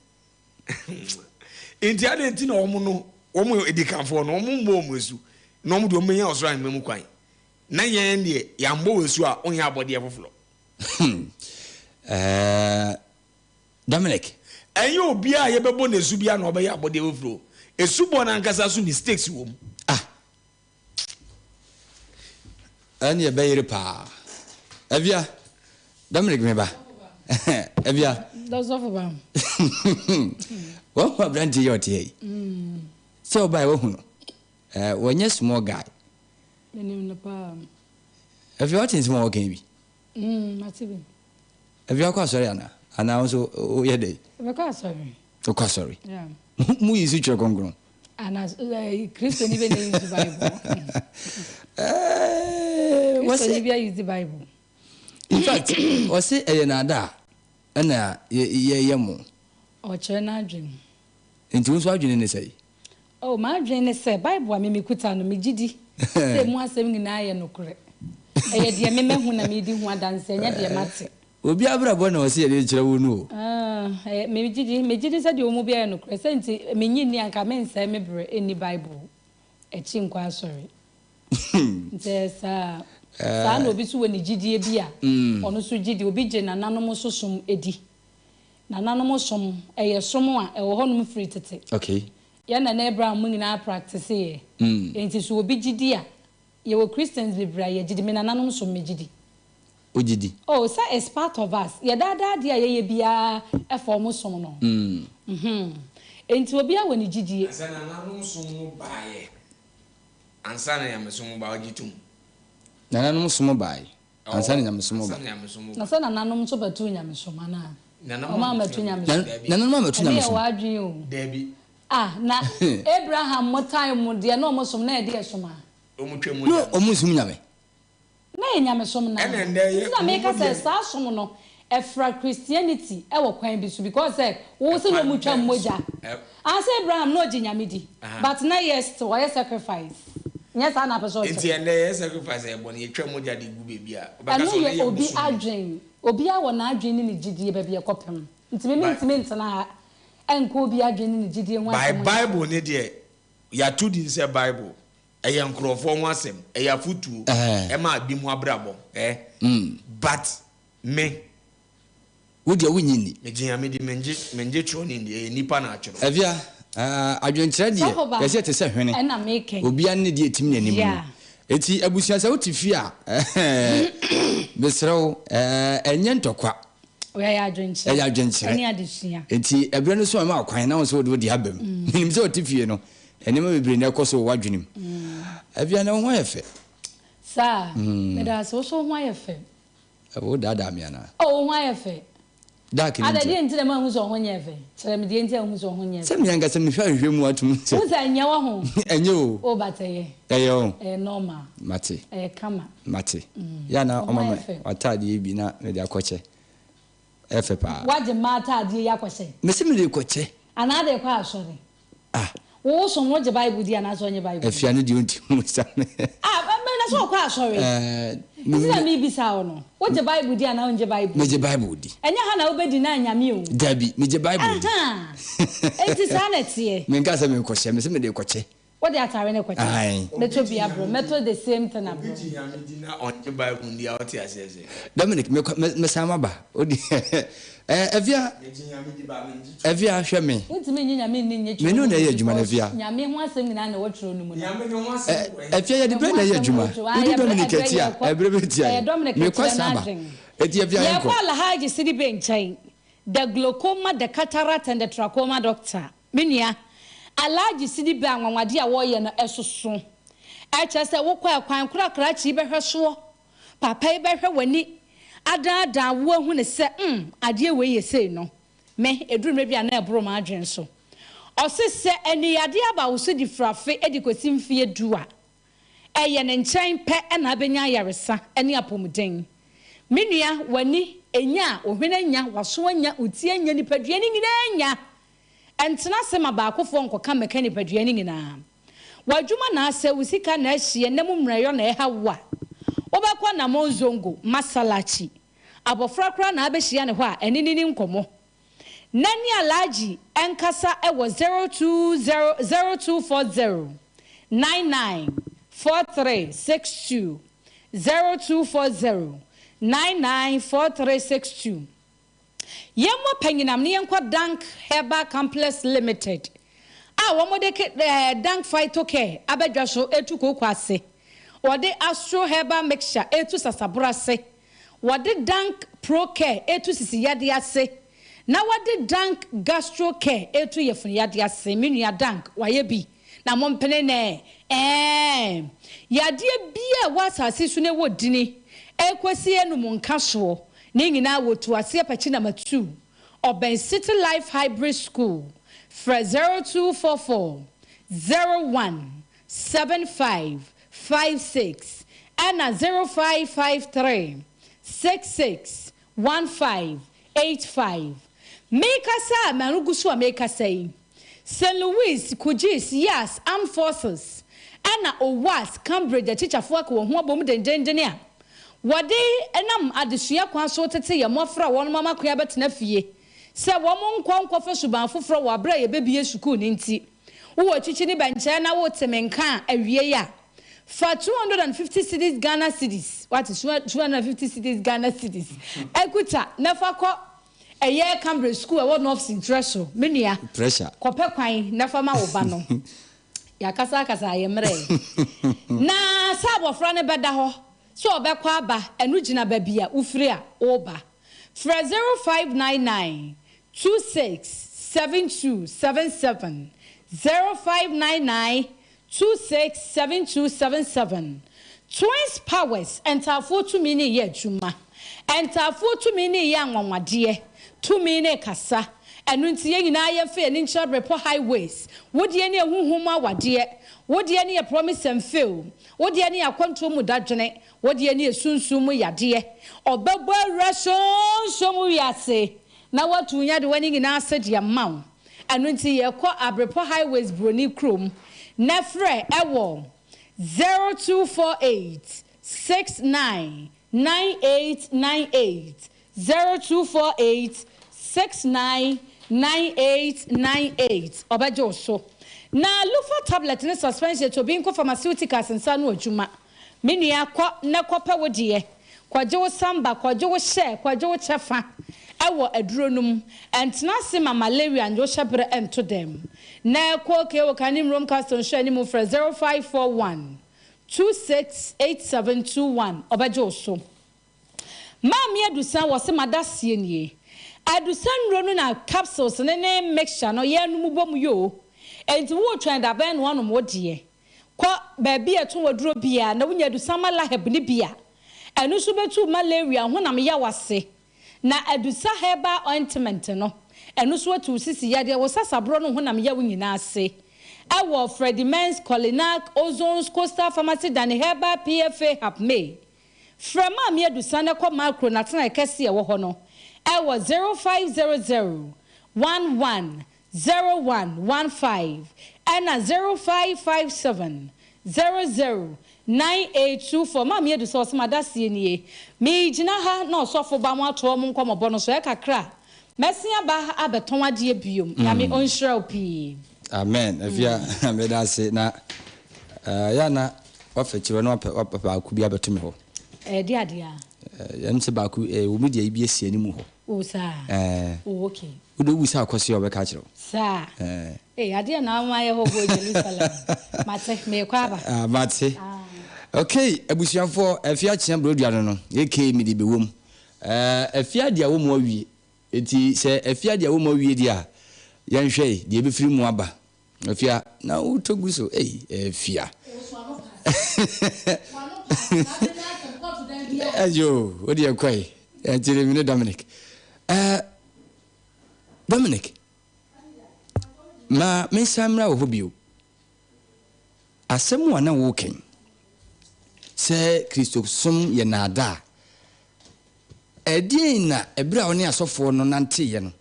Nti adɛn nti na wɔn no, wɔn adikanfoɔ no, wɔn mmɔ wɔn asu, na wɔn deɛ wɔn bɛnya ɔsoro ahemman mu kwan, na yɛn deɛ yɛammɔ wɔn asu a, wɔnyɛ abɔdeɛ foforɔ. Ɛɛ Dominic. Ɛnyɛ obiara a yɛbɛbɔ no asu biara na ɔbɛyɛ abɔdeɛ foforɔ o. Asubɔ no ankasa so mistakes wɔ mu. Ah. Ɛne ɛbɛyere paa. Avia, Dominic me ba. Avia. Dɔsɔfo ba. Wahu aberanteɛ yi a ɔte ha yi. Sɛ ɔbae wahu no. Wɔnyɛ small guy. Menim no paa. Avia wate nsɛm a wɔka yi bi? Mate bi. Avia wokɔ asɔre anaa? Anaa wo nso woyɛ dɛn? Mekɔ asɔre. Wokɔ asɔre? Mo yi so twerɛ kronkron. Ana Kristoni bɛ na use Bible. Kristoni bi use Bible. In fact, ɔse ɛyɛ naadaa ɛna yɛyɛ mo. Ɔkyerɛ n'adwene. Nti wo nso adwene ne sɛn? Oh, m'adwene ne sɛ Bible a me mekuta no, megye di sɛ emu asɛm nyinaa yɛ nokorɛ. Ɛyɛ deɛ me mahu na meredi ho adanseɛ, ɛnyɛ deɛ mate. Obi abrabɔ na ɔse yɛde rekyerɛ wo no o. Ah, ɛyɛ, megye di, megye di sɛ deɛ ɔwɔ mu biara yɛ nokorɛ. Sɛ nti, mennye nni a, anka mensɛe me berɛ nni Bible akyi nkɔ asɔre. Nti ɛyɛ saa. Saa na obi nso wɔ ne gyidie bi a, ɔno nso gye di. Obi gye nananom nso som di. Nananom som, ɛyɛ som a ɛwɔ hɔnom firi tete. Okay. Yɛn nana Abraham mo nyinaa practice yɛ. Enti so obi gye di a, yɛwɔ Christians bebree a yɛgye di, me nananom som megye di. Wogye di? Oh, sɛ it's part of us. Yɛ daa daa adeɛ a yɛyɛ biara ɛfa wɔn som no ho. Mhm. Enti obiara wɔ ne gyidie. Na sɛ nananom som no baeɛ ansa na nyamesom ba, wogye tom? Nananom som baeɛ ansa na nyamesom ba. Na sɛ nananom nso bɛtoo nyamesom anaa? Wɔn ammɛto nyamesom. Nananom ammɛto Ɛno yɛ nyamesom. w'adwene o. Dabi. Ah, na Abraham mo time mu deɛ na wɔn som na ɛdeɛ som a? Wɔn twam No, nyame. wɔn nsom nyame. Na ɛyɛ nyamesom no ara. Ɛna ɛndɛ yɛ Nti na meka wɔn sɛ deɛ. saa som no ɛfra Christianity ɛwɔ kwan bi so because sɛ wo se na Ɛkwan wɔn twa bɛn so? mogya. Ɛ. Ah sɛ Abraham na ɔgye nyame di Aha. but na yɛ still ɔyɛ sacrifice. Nyɛ saa na apɛ sɛ Nti ɔkyerɛ? ɛndɛ yɛyɛ sacrifice a yɛbɔ no yɛtwa mogya de gu baabi a wobɛka Ɛno sɛ ɔno yɛ yɛ obi bosom bi. adwen. Obiara wɔ n'adwen ne ne gyidie baabi ɛkɔpem. Nti me By. mentumi ntena ha nka obi adwen ne ne gyidie ho By asɛm nkyerɛ. Bible ne deɛ yɛato din sɛ Bible ɛyɛ nkorɔfoɔ ho asɛm ɛyɛ afotuo Ɛɛ. ɛma binom abrabɔ eh but me. Wo deɛ wonnye nni. Megye Nyame di, mengye mengye twerɛ no nni, ɛyɛ nnipa na atwerɛ. Afia, ah, adwenkyerɛ deɛ, Sɔfo ba, yɛse ɛte sɛ hwene. ɛna meka yi. Obiara ne deɛ ɛtim n'anim no. Yeah. Enti abusua sɛ wote fie a, mesrɛ wo, ɛnyɛ ntɔkwa. Ɛyɛ adwenkyerɛ. Ɛyɛ adwenkyerɛ. Ɛne adesua. Enti ɛberɛ no so a ɛma wo kwan na wo nso wode wo deɛ aba mu. Menim sɛ wote fie no, nneɛma bebree na ɛkɔ so wɔ w'adwene mu. Afia, na wo ho ayɛ fɛ. Saa? Meda ase, wo nso wo ho ayɛ fɛ. Wo daadaa me anaa? Oh, wo ho ayɛ fɛ. Dark no Ada, nti. deɛ nti na manhu sɛ wo ho nyɛɛ fɛ? Kyerɛ me deɛ nti a wohu sɛ wo ho nyɛɛ Sɛ fɛ. me ankasa mehwɛ ahwehwɛ mu atum sɛ. Wohu sɛ ɛnyɛ wɔ ho? Ɛnyɛ o. Oh, but ɛyɛ. Ɛyɛ o. Ɛyɛ normal. Mate. Ɛyɛ kama. Mate. Yɛ a na Wo ho ɔma ayɛ me fɛ. w'ataadeɛ bi na mede akɔkyɛ. Ɛyɛ fɛ paa. Woagye mmaa ataadeɛ yi akɔhyɛ? Mese mede rekɔkyɛ. Anaa de rekɔ asɔre? Ah. Wo wo som no wogye bible di anaasɛ ɔnye bible di? Afia no deɛ ɔnti mu sa me. Ah bɛ na sɛ ɔkɔ asɔre. Ɛɛ. Nti na mebisa wo no, wogye bible di anaa wongye bible di? Megye bible di. Ɛnyɛ ha na wobɛdi na anyame o. Dabi, megye bible di. Ahaa. Enti saa na ɛteɛ. Menka sɛ merekɔhyɛ, mese mede rekɔkyɛ. Wode atare no kɔkyɛ? Ae. Mɛtɔ bi abrɛ wo. Mɛtɔ the same thing abrɛ Obi wo. gye Nyame di na ɔnnye Bible nndi a, wote aseɛ sɛn? Dominic, mekɔ, mɛ, mɛsan maba. Wode, eh, Afia, Megye Nyame di but menngye twerɛ. Afia, hwɛ me. Wontumi nnye Nyame nni nnye Me twerɛ ne wo no na mu ɛyɛ adwuma no, because Afia. Nyame ho asɛm nyinaa na ɛwɔ twerɛ no mu no. Nyame ne ho asɛm Eh, wɔ he? Afia, yɛde Ne ho berɛ na ɛyɛ asɛm adwuma. wɔ twerɛ, ah, Wodi yɛbrɛ, Dominic ɛbrɛ akyi a, yɛkɔ, ɛberɛ bɛtia ɛyɛ yɛn. Dominic Mekɔ kyerɛ san aba. n'adwen. Enti Afia, Yɛkɔ yɛnkɔ. Alhaji Sidibe nkyɛn, the glaucoma, the cataract and the trachoma doctor. Me nua, Alhaji Sidibe anwanwadeɛ a wɔreyɛ no ɛsoso. Ɛkyerɛ sɛ wokɔ ɛkwan koro a krakye yi bɛhwɛ soɔ, papa yi bɛhwɛ w'ani adaadaa wo ahu no sɛ mm adeɛ wei yɛ sei no, me ɛduru mmerɛ bi a na ɛboro m'adwene so. Ɔse sɛ aniyadeɛ aba wo so de firi afe de kɔsi mfeɛ du a, ɛyɛ ne nkyɛn pɛ na abɛnya ayaresa ne apɔmuden. Me nua, w'ani nya a, wo hwene anya, w'aso anya, wo ti anya, nipadua no nyinaa anya. Ɛntena ase ma baakofoɔ nkɔka mmɛka nipadua no nyinaa. W'adwuma na asɛe, wo sika na ahye, ɛnna mu mmerɛyɔ na ɛha wo a, wobɛkɔ Namon Zongo, Masalachi. Abɔfra koraa na abɛhyia ne hɔ a, ɛne no nni nkɔmmɔ. Na ne Alhaji nkasa wɔ 020 0240 99 4362, 0240 99 4362. Yɛmmɔ panyinam na yɛnkɔ Dank Herbal Complex Limited a wɔde ke Dank Phyto Care aba dwa so retu kooko ase, wɔde Astro Herbal Mixture retu sasaboro ase, wɔde Dank Pro Care retu sisi yadeɛ ase, na wɔde Dank Gastro Care retu yafunu yadeɛ ase. Me nua Dank, wayɛ bi na mompene nɛ ɛɛ. Yadeɛ biara a ɛwɔ asase so na ɛwɔ dini ɛrekɔsi anum nka soɔ, ne nyinaa wɔtu aseɛ pɛkyi na matu. Ɔbɛn City Life Hybrid School. Frɛ 0244 01 75 56 ɛna 0553 66 15 85. Merekasa a m'ano gu so a merekasa yi, St. Louis, Kudjis, Yas, Armed Forces, ɛna OWAS, Cambridge atikyafoɔ aka wɔn ho abom dendennden a wɔde nam adesua kwan so retete yɛn mmɔfra a wɔn ama kwan abɛtena fie sɛ wɔn nkɔ nkɔfa suban foforɔ wɔ aberɛ a yɛbɛbue sukuu no nti. Wowɔ kyikyi ne bɛnkyɛɛ na wote me nka a awiei a, fa 250 cedis Ghana cedis, wate, 250 cedis Ghana cedis, kuta na fa kɔ ɛyɛ Cambridge School a ɛwɔ North Sintrɛ so, me nua, Pressure. kɔpɛ kwan na fa ma wo ba no. Yɛakasa akasa a yɛmmerɛɛ. Na sɛ abɔfra no bɛda hɔ, sɛ ɔbɛkɔ aba, ɛno gyina baabi a wofiri a woreba. Frɛ 0599 26 72 77, 0599 26 72 77. Twins Powers, Ntaafoɔ tumi no reyɛ adwuma. Ntaafoɔ tumi no reyɛ anwanwadeɛ. Tumi no rekasa. Ɛno nti yɛn nyinaa yɛmfa yɛn ani nkyerɛ Abrepɔ Highways. Wo deɛ ne ɛhuhu mu awadeɛ. Wo deɛ ne yɛ promise and fail. Wo deɛ ne yɛ akwantuo mu dadwene. Wo deɛ ne yɛ sunsum mu yadeɛ. Ɔbɛbɔ awura sunsum wiase na watu wo nyadewa no nyinaa ase de ama wo. Ɛno nti yɛkɔ Abrepɔ Highways Broni kurom na frɛ ɛwɔ 0248 69 9898, 0248 69 9898. Ɔbɛgye wo so. Na Lufa tablet ne suspension Tobinco Pharmaceuticals nsa ano adwuma. Me nua, kɔ na kɔpɛ wo deɛ. Kɔgye wo samba, kɔgye wo hyɛ, kɔgye wo kyɛfa wɔ aduro no mu. Ntena ase ma malaria nye wo hyɛberɛ nto dɛm. Na kɔ KO Kanim Rome Castle nhwɛ anim frɛ 0541 268721 ɔbɛgye wo so. Maame Adusa wɔse m'adaseɛ nie. Adusa nnuro no na capsules no ne mixture no yɛnom bɔ mu yoo. Enti woretwɛn dabɛn na woanom wo deɛ. Kɔ baabi a ɛtɔn aduro biara na wonya adusa malaheb no bi a, ɛno nso bɛtu wo malaria honam yaw ase. Na adusa herbal ointment no, ɛno nso atu wo sisi yadeɛ, wo sasaborɔ ne wo honam yaw nyinaa ase. Ɛwɔ Freddie Men's, Colinac, Ozones, Coastal Pharmacy, Danny Herbal, PFA, Hapmay. Frɛ Maame Adusa na kɔ Makro n'atenae kɛse a ɛwɔ hɔ no wɔ 0500 11 0115 ɛna 0557 00 9824. Maame Adusa ɔse m'adaseɛ nie, megyina ha na ɔsɔfo ba mo atoa mo nkɔmɔbɔ no so ɛkakra a mɛsen aba ha abɛtɔn adeɛ biom. Nyame ɔnhyira wo pii. Amen. Afia, meda ase na eh, yɛ na wafa akyiri hɔ na wapɛ wapɛ baako bi abɛto me hɔ. Ɛde adeɛ a. Eh, ɛm sɛ baako eh, wɔ mu deɛ yi bi asi anim hɔ. O saa. Eh. O okay. Wode wobu sɛ akɔso a wɔbɛka akyerɛ wo. Saa. Eh. Ee, adeɛ na ama ayɛ hɔ wɔ Jerusalem. Mate, merekɔ aba. Ah, mate. Ah. Okay, abusuafoɔ, afia kyea burodua no no, aka mede bɛwom. Eh, afia deɛ wɔ mu awie. Enti sɛ afia deɛ wɔ mu awie deɛ a, yɛnhwɛ yi, deɛ ɛbɛfiri mu aba. Afia, na wotɔ gu so, ei, afia. Ayo, wo deɛ kɔe. Ɛnkyere me ne Dominic. Eh, Dominic, ma mensan mmra wɔ hɔ bio. Asɛm a na woreka yi, sɛ Kristosom yɛ nnaadaa, ɛdeɛn na ɛberɛ a wo ne asɔfoɔ no nanteeɛ no,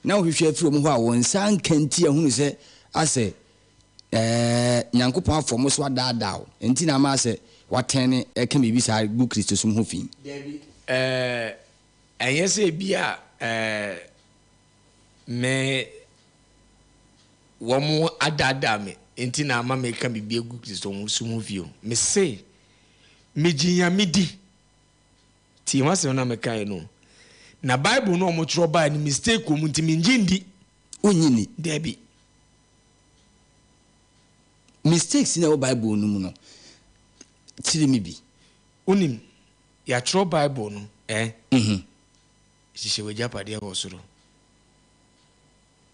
na wohwehwɛ afiri wɔn hɔ a wɔn nsa anka nti ahunu sɛ asɛ ɛɛ Nyankopɔn afa wɔn so adaadaa wo, nti na ama asɛ woatɛne ɛka biribi saa gu Kristosom ho fi? Dabi, ɛɛ, ɛnyɛ sɛ ebia ɛɛ me Wɔadaadaa me nti na ama mereka biribi agu Kristosom ho fi o. Mese, megye Nyame di. Tie m'asɛm no a mekaeɛ no o. Na Bible no a wɔtwerɛ baeɛ no mistake wɔ mu nti mengye ndi. Wonnye nni? Dabi. Mistakes no a ɛwɔ Bible no mu no, kyerɛ me bi. Wonim, yɛatwerɛ Bible no eh? Hyehyɛ w'agyapadeɛ wɔ soro.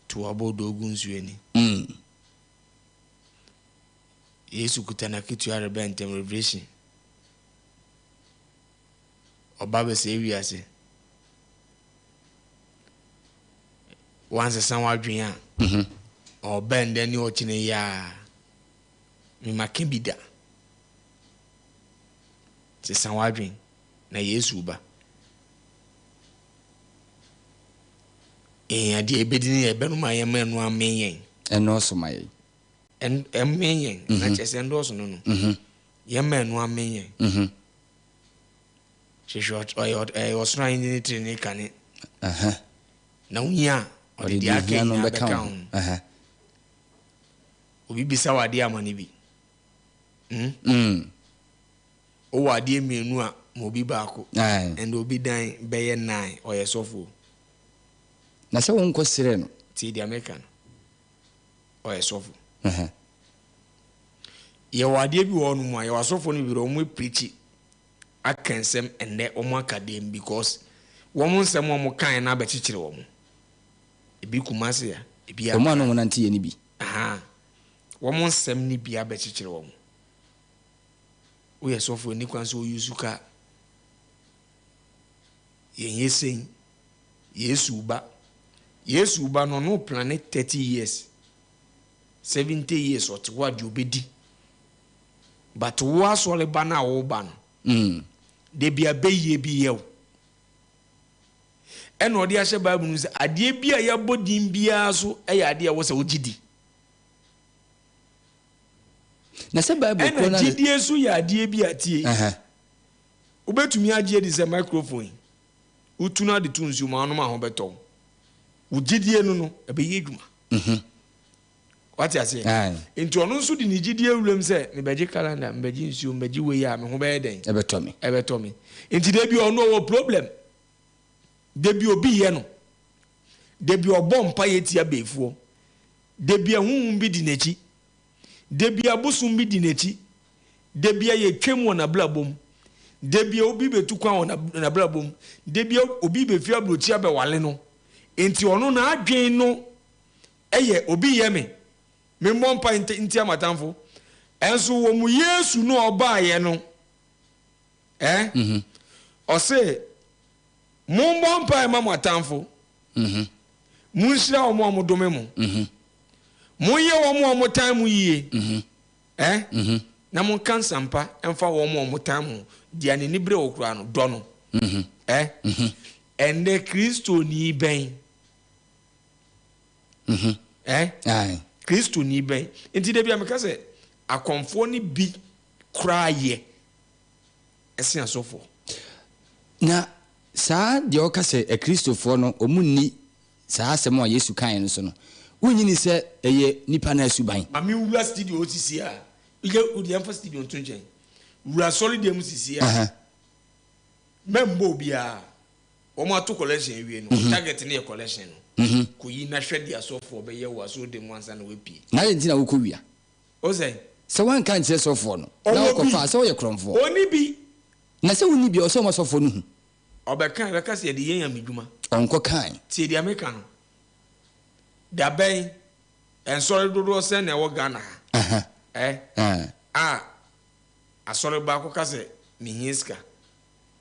To w'abodoo gu nsuo ani. Yesu kuta n'akatua rebɛ ntɛm Revelation. Ɔba bɛsɛe wiase. Wansesa w'adwene a, ɔbɛ ndɛ ne ɔkyena yi ara. Memaka bi da. Sesa w'adwene na Yesu ba. Yɛn adeɛ yɛbɛdi ne yɛbɛnom a yɛma ɛno amee yɛn. Ɛnnɔɔso ma yɛn. Ɛn ɛmmee yɛn. Na kyerɛ sɛ ɛndɔɔso no no. Yɛma ɛno amee yɛn. Hwehwɛ ɔyɛ ɛyɛ ɔsoro ahenni ne trenee kane. Na wonya a, ɔde deɛ aka nyinaa bɛka ho. Obi bisa wo adeɛ ama no bi. Hmm? Wowɔ adeɛ mmienu a, ma obi baako. Ɛnde obi dan bɛyɛ nine, ɔyɛ sɔfo o. Na sɛ wonkɔ srɛ no. Tie deɛ meka no, ɔyɛ sɔfo. Yɛwɔ adeɛ bi wɔ hɔnom a, yɛwɔ asɔfoɔ no bebree, wɔn preachi aka nsɛm ɛnnɛ, wɔn aka dɛm because wɔn nsɛm a wɔn kaeɛ no abɛkyekyere wɔn. Ebi Kumasi a, ebi Wɔn a na wɔn nante yɛ no bi. Ahaa, wɔn nsɛm no bi abɛkyekyere wɔn. Woyɛ sɔfo ɛni kwan sɛ wo use car. Yɛn yɛ sei. Yesu ba. Yesu ba no ɔno plane 30 years, 70 years ɔte hɔ a deɛ ɔbɛdi. But wo asɔre ba no a woba no, da bi abɛyie bi yɛ wo. Ɛna ɔde ahyɛ Bible no sɛ adeɛ bi a yɛabɔ din biara so yɛ adeɛ a ɛwɔ sɛ wogye di. Na sɛ Bible korɔ no. Ɛna gyidie nso yɛ adeɛ bi a tie. Wobɛtumi agye adi sɛ microphone yi, wotu no ade to nsuo mu a, wonom a ho bɛtɔ wo. Wo gyidie no no, ɛbɛyɛ adwuma. Mhm. Wate aseɛ? Nti ɔno nso de ne gyidie wuram sɛ, mebɛgye calendar, mebɛgye nsuo, mebɛgye wei a, me ho bɛyɛ dɛn? Ɛbɛtɔ me. Ɛbɛtɔ me. Nti da bi ɔno ɔwɔ problem. Da bi obi yɛ no. Da bi ɔbɔ mpaeɛ tia bɛɛfoɔ. Da bi ahonhom bi di n'akyi. Da bi abosom bi di n'akyi. Da bi yɛtwam wɔ n'abrabɔ mu. Da bi obi bɛtu kwan wɔ n'abrabɔ mu. Da bi obi bɛfi aburokyi abɛwale no. Enti ɔno n'adwene no yɛ obi yɛ me, memmɔ mpae ntia m'atamfo. Ɛnso wɔ mu Yesu no a ɔbaeɛ no, eh, ɔse mommɔ mpae ma mo atamfo. Monhyira wɔn a wɔdome mo. Monyɛ wɔn a wɔtan mo yie. Eh? Na monka nsɛmpa mfa wɔn a wɔtan mo. Deɛ n'ani bere wo koraa no, dɔ no. Eh? Ɛnnɛ Kristoni bɛn? Eh? Kristoni bɛn? Nti da bi a meka sɛ akɔmfoɔ no bi koraa yɛ ɛsen asɔfoɔ. Na Saa deɛ ɔka sɛ Akristofoɔ no wɔn nni saa asɛm a Yesu kaeɛ no so no. Wonnye nni sɛ ɛyɛ nipa no suban? Ma me nwura studio hɔ sisi a. Yɛ wo deɛ mfa studio nto nkyɛn. Wura asɔre dan mu sisi a. Mɛmmɔ obiara. Wɔn ato collection awie no, wo target no yɛ collection no. Kɔyi na hwɛ deɛ asɔfoɔ bɛyɛ wɔ asɔre dan mu ansa na woapue. Na adɛn nti na wokɔ wia? Wo sɛn? Sɛ woanka ankyerɛ sɔfoɔ no na Ɔwɔ bi. wokɔfa a, sɛ woyɛ korɔmfoɔ. Ɔnni bi. Na sɛ wonni bi a, ɔsɛ ɔma sɔfoɔ no hu. Ɔbɛka a, ɛbɛka sɛ yɛde yɛ nyamedwuma. Ɔnkɔkae. Tie deɛ meka no. Da bɛn, nsɔre dodoɔ sɛn na ɛwɔ Ghana ha? Ɛ? A asɔre baako ka sɛ mehia sika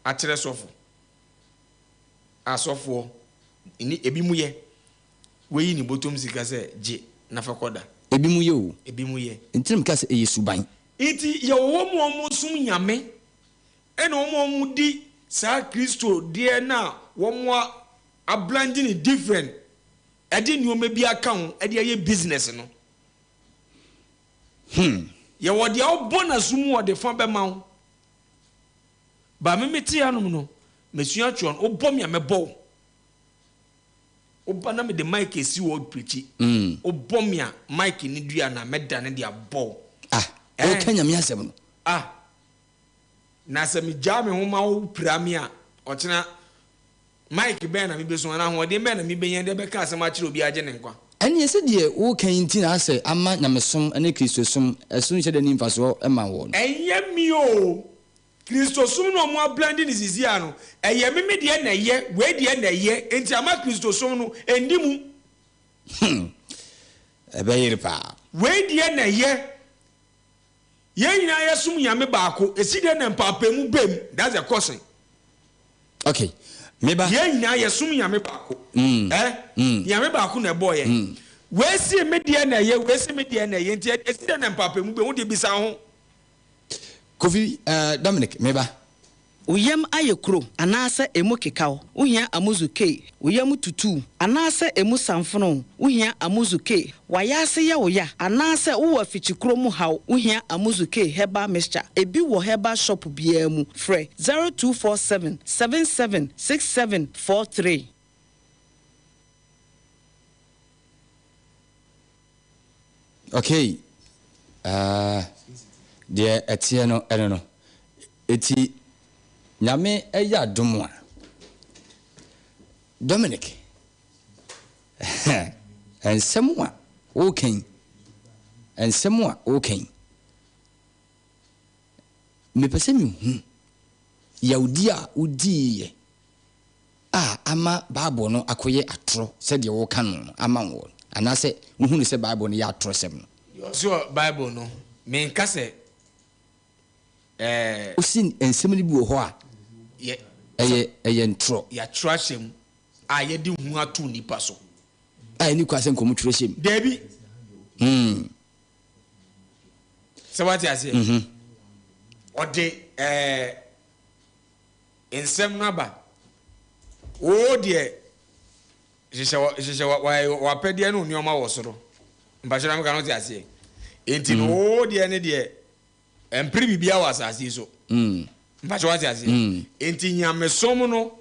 akyerɛ sɔfo. A sɔfoɔ ne ebinom yɛ. Wayi ne bɔtɔm sika sɛ gye na fa kɔda. Ebinom yɛ o. Ebinom yɛ. Nti na meka sɛ ɛyɛ suban. Nti yɛwɔ wɔn a wɔsom Nyame ɛna wɔn a wɔdi saa Kristo deɛ no a wɔn ablande no different ɛde nnoɔma bi aka ho ɛde ayɛ business no. Hmm. Yɛwɔ deɛ wobɔ n'aso mu ɔde fa bɛma wo. Ba me mete hanom no, mesua twerɛ no, wobɔ me a mɛbɔ wo. Woba na mede mic asi hɔ preachi. Wobɔ me a mic no dua no a mɛdane de abɔ wo. Ah, woka Nyame asɛm no. Ah, na sɛ megyaa me ho ma wo pira me a, ɔkyena mic bɛn na mebɛsu anaa ahoɔden bɛn na mebɛnya de abɛka asɛm akyerɛ obi agye ne nkwa? Ɛnneɛ sɛdeɛ woreka yi nti na asɛ ama nyamesom ne Kristosom ɛso nhyɛ da nni mfasoɔ mma woɔ no. Ɛnyɛ me oo, Kristosom no a ɔmo ablende no sisi ara no, ɛyɛ me me deɛ na ɛyɛ, wei deɛ na ɛyɛ, enti ama Kristosom no ɛnni mu. Hmm, ɛbɛyere paa. Wei deɛ na ɛyɛ. Yɛn nyinaa yɛsom Nyame baako, ɛsi dɛn na mpaapaemu ba mu? That's the question. Okay, me ba. Yɛn nyinaa yɛsom Nyame baako. Eh? Nyame baako na ɛbɔɔ yɛn. Wei se me deɛ na ɛyɛ, wei se me deɛ na ɛyɛ, nti ɛsi dɛn na mpaapaemu ba mu? Wo deɛ bisa wo ho. Kofi, eh, Dominic, me ba. Wo yam ayɛ kuro anaasɛ emu keka wo, wohia Amuzu K. Wo yam tutu wo anaasɛ emu samfono wo, wohia Amuzu K. W'ayaase yɛ wo ya anaasɛ wowɔ afikyikuro mu haw, wohia Amuzu K Herbal Mixture. Ebi wɔ herbal shop biara mu. Frɛ 0247 77 67 43. Okay ah deɛ ɛteɛ no ɛno no eti Nyame ɛyɛ adom a Dominic nsɛm a woka yi nsɛm a woka yi mepɛ sɛ mehu yawdi a wodiiɛ a ama Bible no akɔyɛ atorɔ sɛdeɛ wɔka no no ama wo anaasɛ wohu no sɛ Bible no yɛ atorɔsɛm no. Deɛ ɔse wɔ Bible no, menka sɛ ɛɛ. Wose nsɛm no bi wɔ hɔ a Yɛ. ɛyɛ ɛyɛ ntorɔ. Yɛatwerɛ ahyɛ mu a yɛde hu ato nnipa so. A ɛnni kwan sɛ nka wɔtwerɛ hyɛ mu. Daabi. Hmm. Sɛ woate aseɛ? Mhm. Ɔde ɛɛ. Nsɛm no aba. Wo deɛ, hyehyɛ wɔ, hyehyɛ wɔ, wɔ, w'apɛdeɛ ne wo nneɛma wɔ soro. Mpakyɛ na meka no wote aseɛ. Enti no, wo deɛ ne deɛ, ɛmpere biribiara wɔ asase yi so. Mpakyɛ wate aseɛ. Enti nyamesom no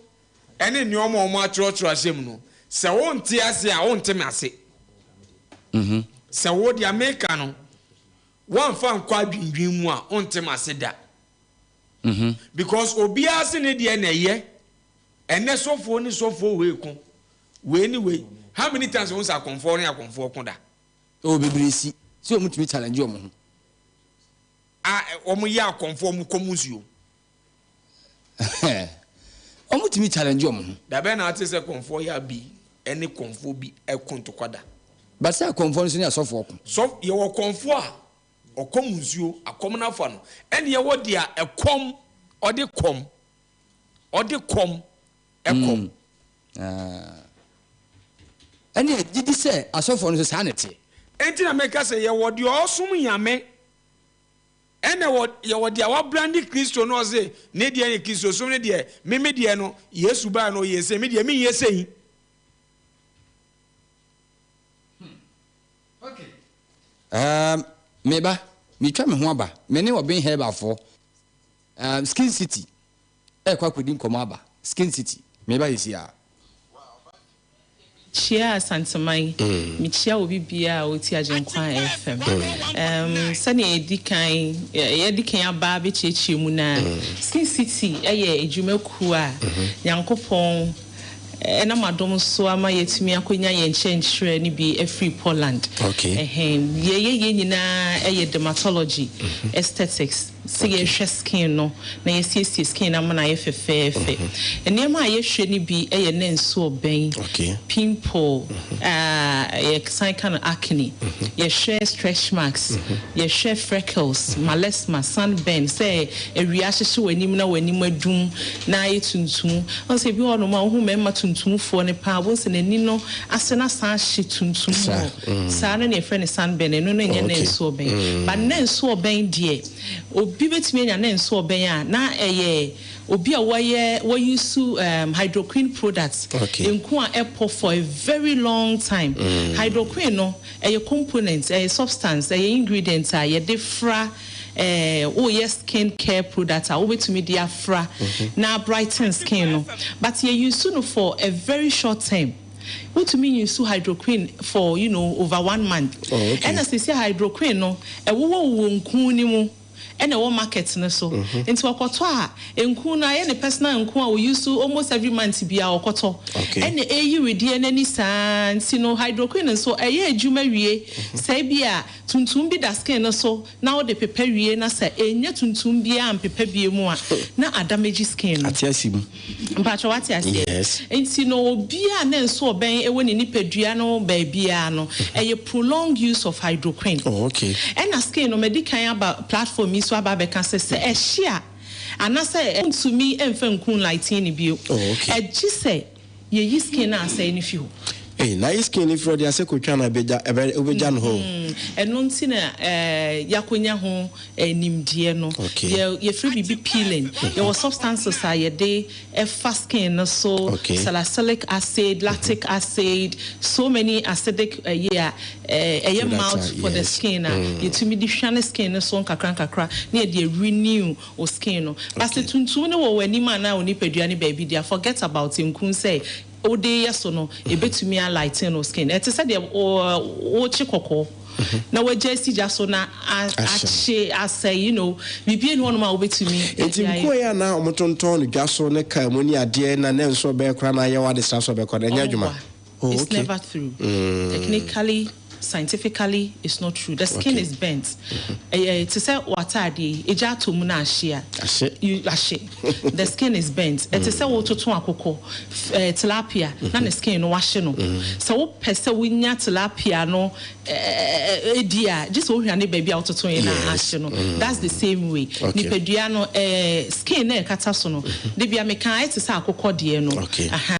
ɛne nneɛma a wɔatwerɛtwerɛ ahyɛ mu no, sɛ wonte aseɛ a, wonte me ase. Sɛ wo deɛ meka no, woamfa nkɔ adwendwen mu a, wonte me ase da. Because obiara se ne deɛ na ɛyɛ. Ɛnɛ sɔfoɔ ne sɔfoɔ wei ko, wei ne wei. How many times wohu sɛ akɔmfoɔ ne akɔmfoɔ ko da? Oh bebree si. Sɛ wɔn tumi challenge wɔn ho. A wɔn yɛ akɔmfoɔ wɔn kɔm nsuo. Wɔn tumi challenge wɔn ho. Da bɛn na ate sɛ kɔmfoɔ yɛ abi ɛne kɔmfoɔ bi ɛko ntɔkwa da? But sɛ akɔmfoɔ no nso ne asɔfoɔ ko. Sɔf yɛwɔ kɔmfoɔ a Ɔkɔm nsuo, akɔm no afa no. Ɛne ɛwɔ deɛ ɛkɔm, ɔde kɔm, ɔde kɔm, ɛkɔm. Ɛne gyidi sɛ asɔfoɔ no nso saa na ɛteɛ. Enti na meka sɛ yɛwɔ deɛ ɔsom Nyame, ɛna ɛwɔ yɛwɔ deɛ wabrande Kristo no ɔse ne deɛ ne Kristosom no deɛ, me me deɛ no Yesu baeɛ no ɔyɛɛ sei, me deɛ menyɛ sei. Um, me ba, metwa me ho aba. Me ne Ɔben Herbalfoɔ, um, Skin City, ɛrekɔ akɔdi nkɔmmɔ aba. Skin City, me ba sisi a. Kyia Asanteman, mekyia obi biara a ɔretie Agyenkwa FM. Ɛɛm, sɛnea yɛdi kan, yɛadi kan aba abɛkyiakyia mu no ara, Sin City yɛ adwumakuo a Nyankopɔn nam adom so ama yɛatumi akɔnya yɛn nkyerɛnkyerɛ no bi afiri Poland. Ɛhɛn, deɛ yɛyɛ nyinaa yɛ dermatology, aesthetics. Sɛ yɛhwɛ skin no na yɛsiesie skin no ama no ayɛ fɛfɛɛfɛ. Nneɛma a yɛhwɛ no bi yɛ ne nso ɔbɛn, pimple, a yɛsan ka no acne, yɛhwɛ stretch marks, yɛhwɛ freckles, melasma, sunburn, sɛ awia ahyehye w'anim na w'anim adum na ayɛ tuntum. Wohu sɛ ebi wɔ hɔnom a wohu mmarima tuntumfoɔ no paa, wobɛhu sɛ n'ani no ase no asan ahye tuntum hɔ. Saa no na yɛfrɛ no sunburn, ɛno no nyɛ ne nso ɔbɛn. But ne nso ɔbɛn deɛ, obi bɛtumi anya ne nso ɔbɛn a, na ɛyɛ obi a wɔyɛ wɔ use hydroquine products, nku a ɛpɔ for a very long time. Hydroquine no, ɛyɛ component, ɛyɛ substance, ɛyɛ ingredient a yɛde fra woyɛ skin care product a wobɛtumi de afra na brighten skin no. But yɛ use no for a very short term. Wotumi use hydroquine for you know over one month. Ɛna seesei hydroquine no ɛwowɔ wowɔ nku no mu ɛna ɛwɔ market no so. Nti ɔkɔtɔ a nku no ayɛ ne personal nku a o use almost every month biara ɔkɔtɔ. Ɛna ɛyi wedeɛ no ani saa nti no hydroquine nso ɛyɛ adwuma wie sɛ ebia tuntum bi da skin no so na wode pepa wie na sɛ ɛnnya tuntum biara ampepa bio mu a, na adamage skin no. Ate ase mu. Mpakyɛ wate aseɛ? Yes. Nti no obiara a na nso ɔbɛn wɔ ne nipadua no baabiara no, ɛyɛ prolonged use of hydroquine. Oh okay. Ɛna skin no, madi kan aba platform yi so aba abɛka sɛ, sɛ ɛhye a, anasɛ wontumi mfa nku lightning no bio. Oh okay. Ɛgye sɛ Yɛyi skin no a asɛe no fi hɔ. Ei na ayi skin no firi hɔ deɛ asɛ kotwa na ɛbɛgya ɛbɛ wobɛgya no hɔ o. Ɛno nti na yɛakɔnya ho nimdeɛ no. Okay. Yɛ yɛfrɛ biribi peeling. Yɛwɔ substances a yɛde fa skin no so, Okay. salicylic acid, lactic acid, so many acidic ɛyi a ɛyɛ Products mild a for the yes. skin a yɛtumi de hwane skin no so nkakra nkakra na yɛde renew wo skin no. But sɛ tuntum no wɔ w'anim anaa wo nipadua no baabi deɛ a, forget about nku sɛ wode reyɛ so no, ɛbɛtumi a lighten wo skin. Ɛte sɛ deɛ worekye kɔkɔɔ na wagya asi gya so na akye asɛe, you know, biribi nni hɔnom a wobɛtumi de Nti ayɛ. nku a ɛyɛ a na wɔtontɔn no dwa so ne kaa mu ne adeɛ na na ɛnso ɔbɛyɛ koraa na ayɛ wo adesra sɛ ɔbɛkɔ no, ɛnyɛ adwuma? Ɔmmoa. Oh, It's okay. never through. Technically, scientifically, it's not true. The skin Okay. is burnt. Ɛyɛ te sɛ w'ataadeɛ yi, egya atɔ mu na ahye a. Ahye. You, ahye. The skin is burnt. Ɛte sɛ wototo akokɔ, eh, tilapia, na ne skin no wahye no. Sɛ wopɛ sɛ wonya tilapia no eh, di a, gye sɛ wohwane baabi a wototoeɛ no a Yes. ahye no. That's the same way. Okay. Nipadua no, eh, skin no a ɛkata so no, da bi a meka a, ɛte sɛ akokɔ deɛ no. Okay. Aha.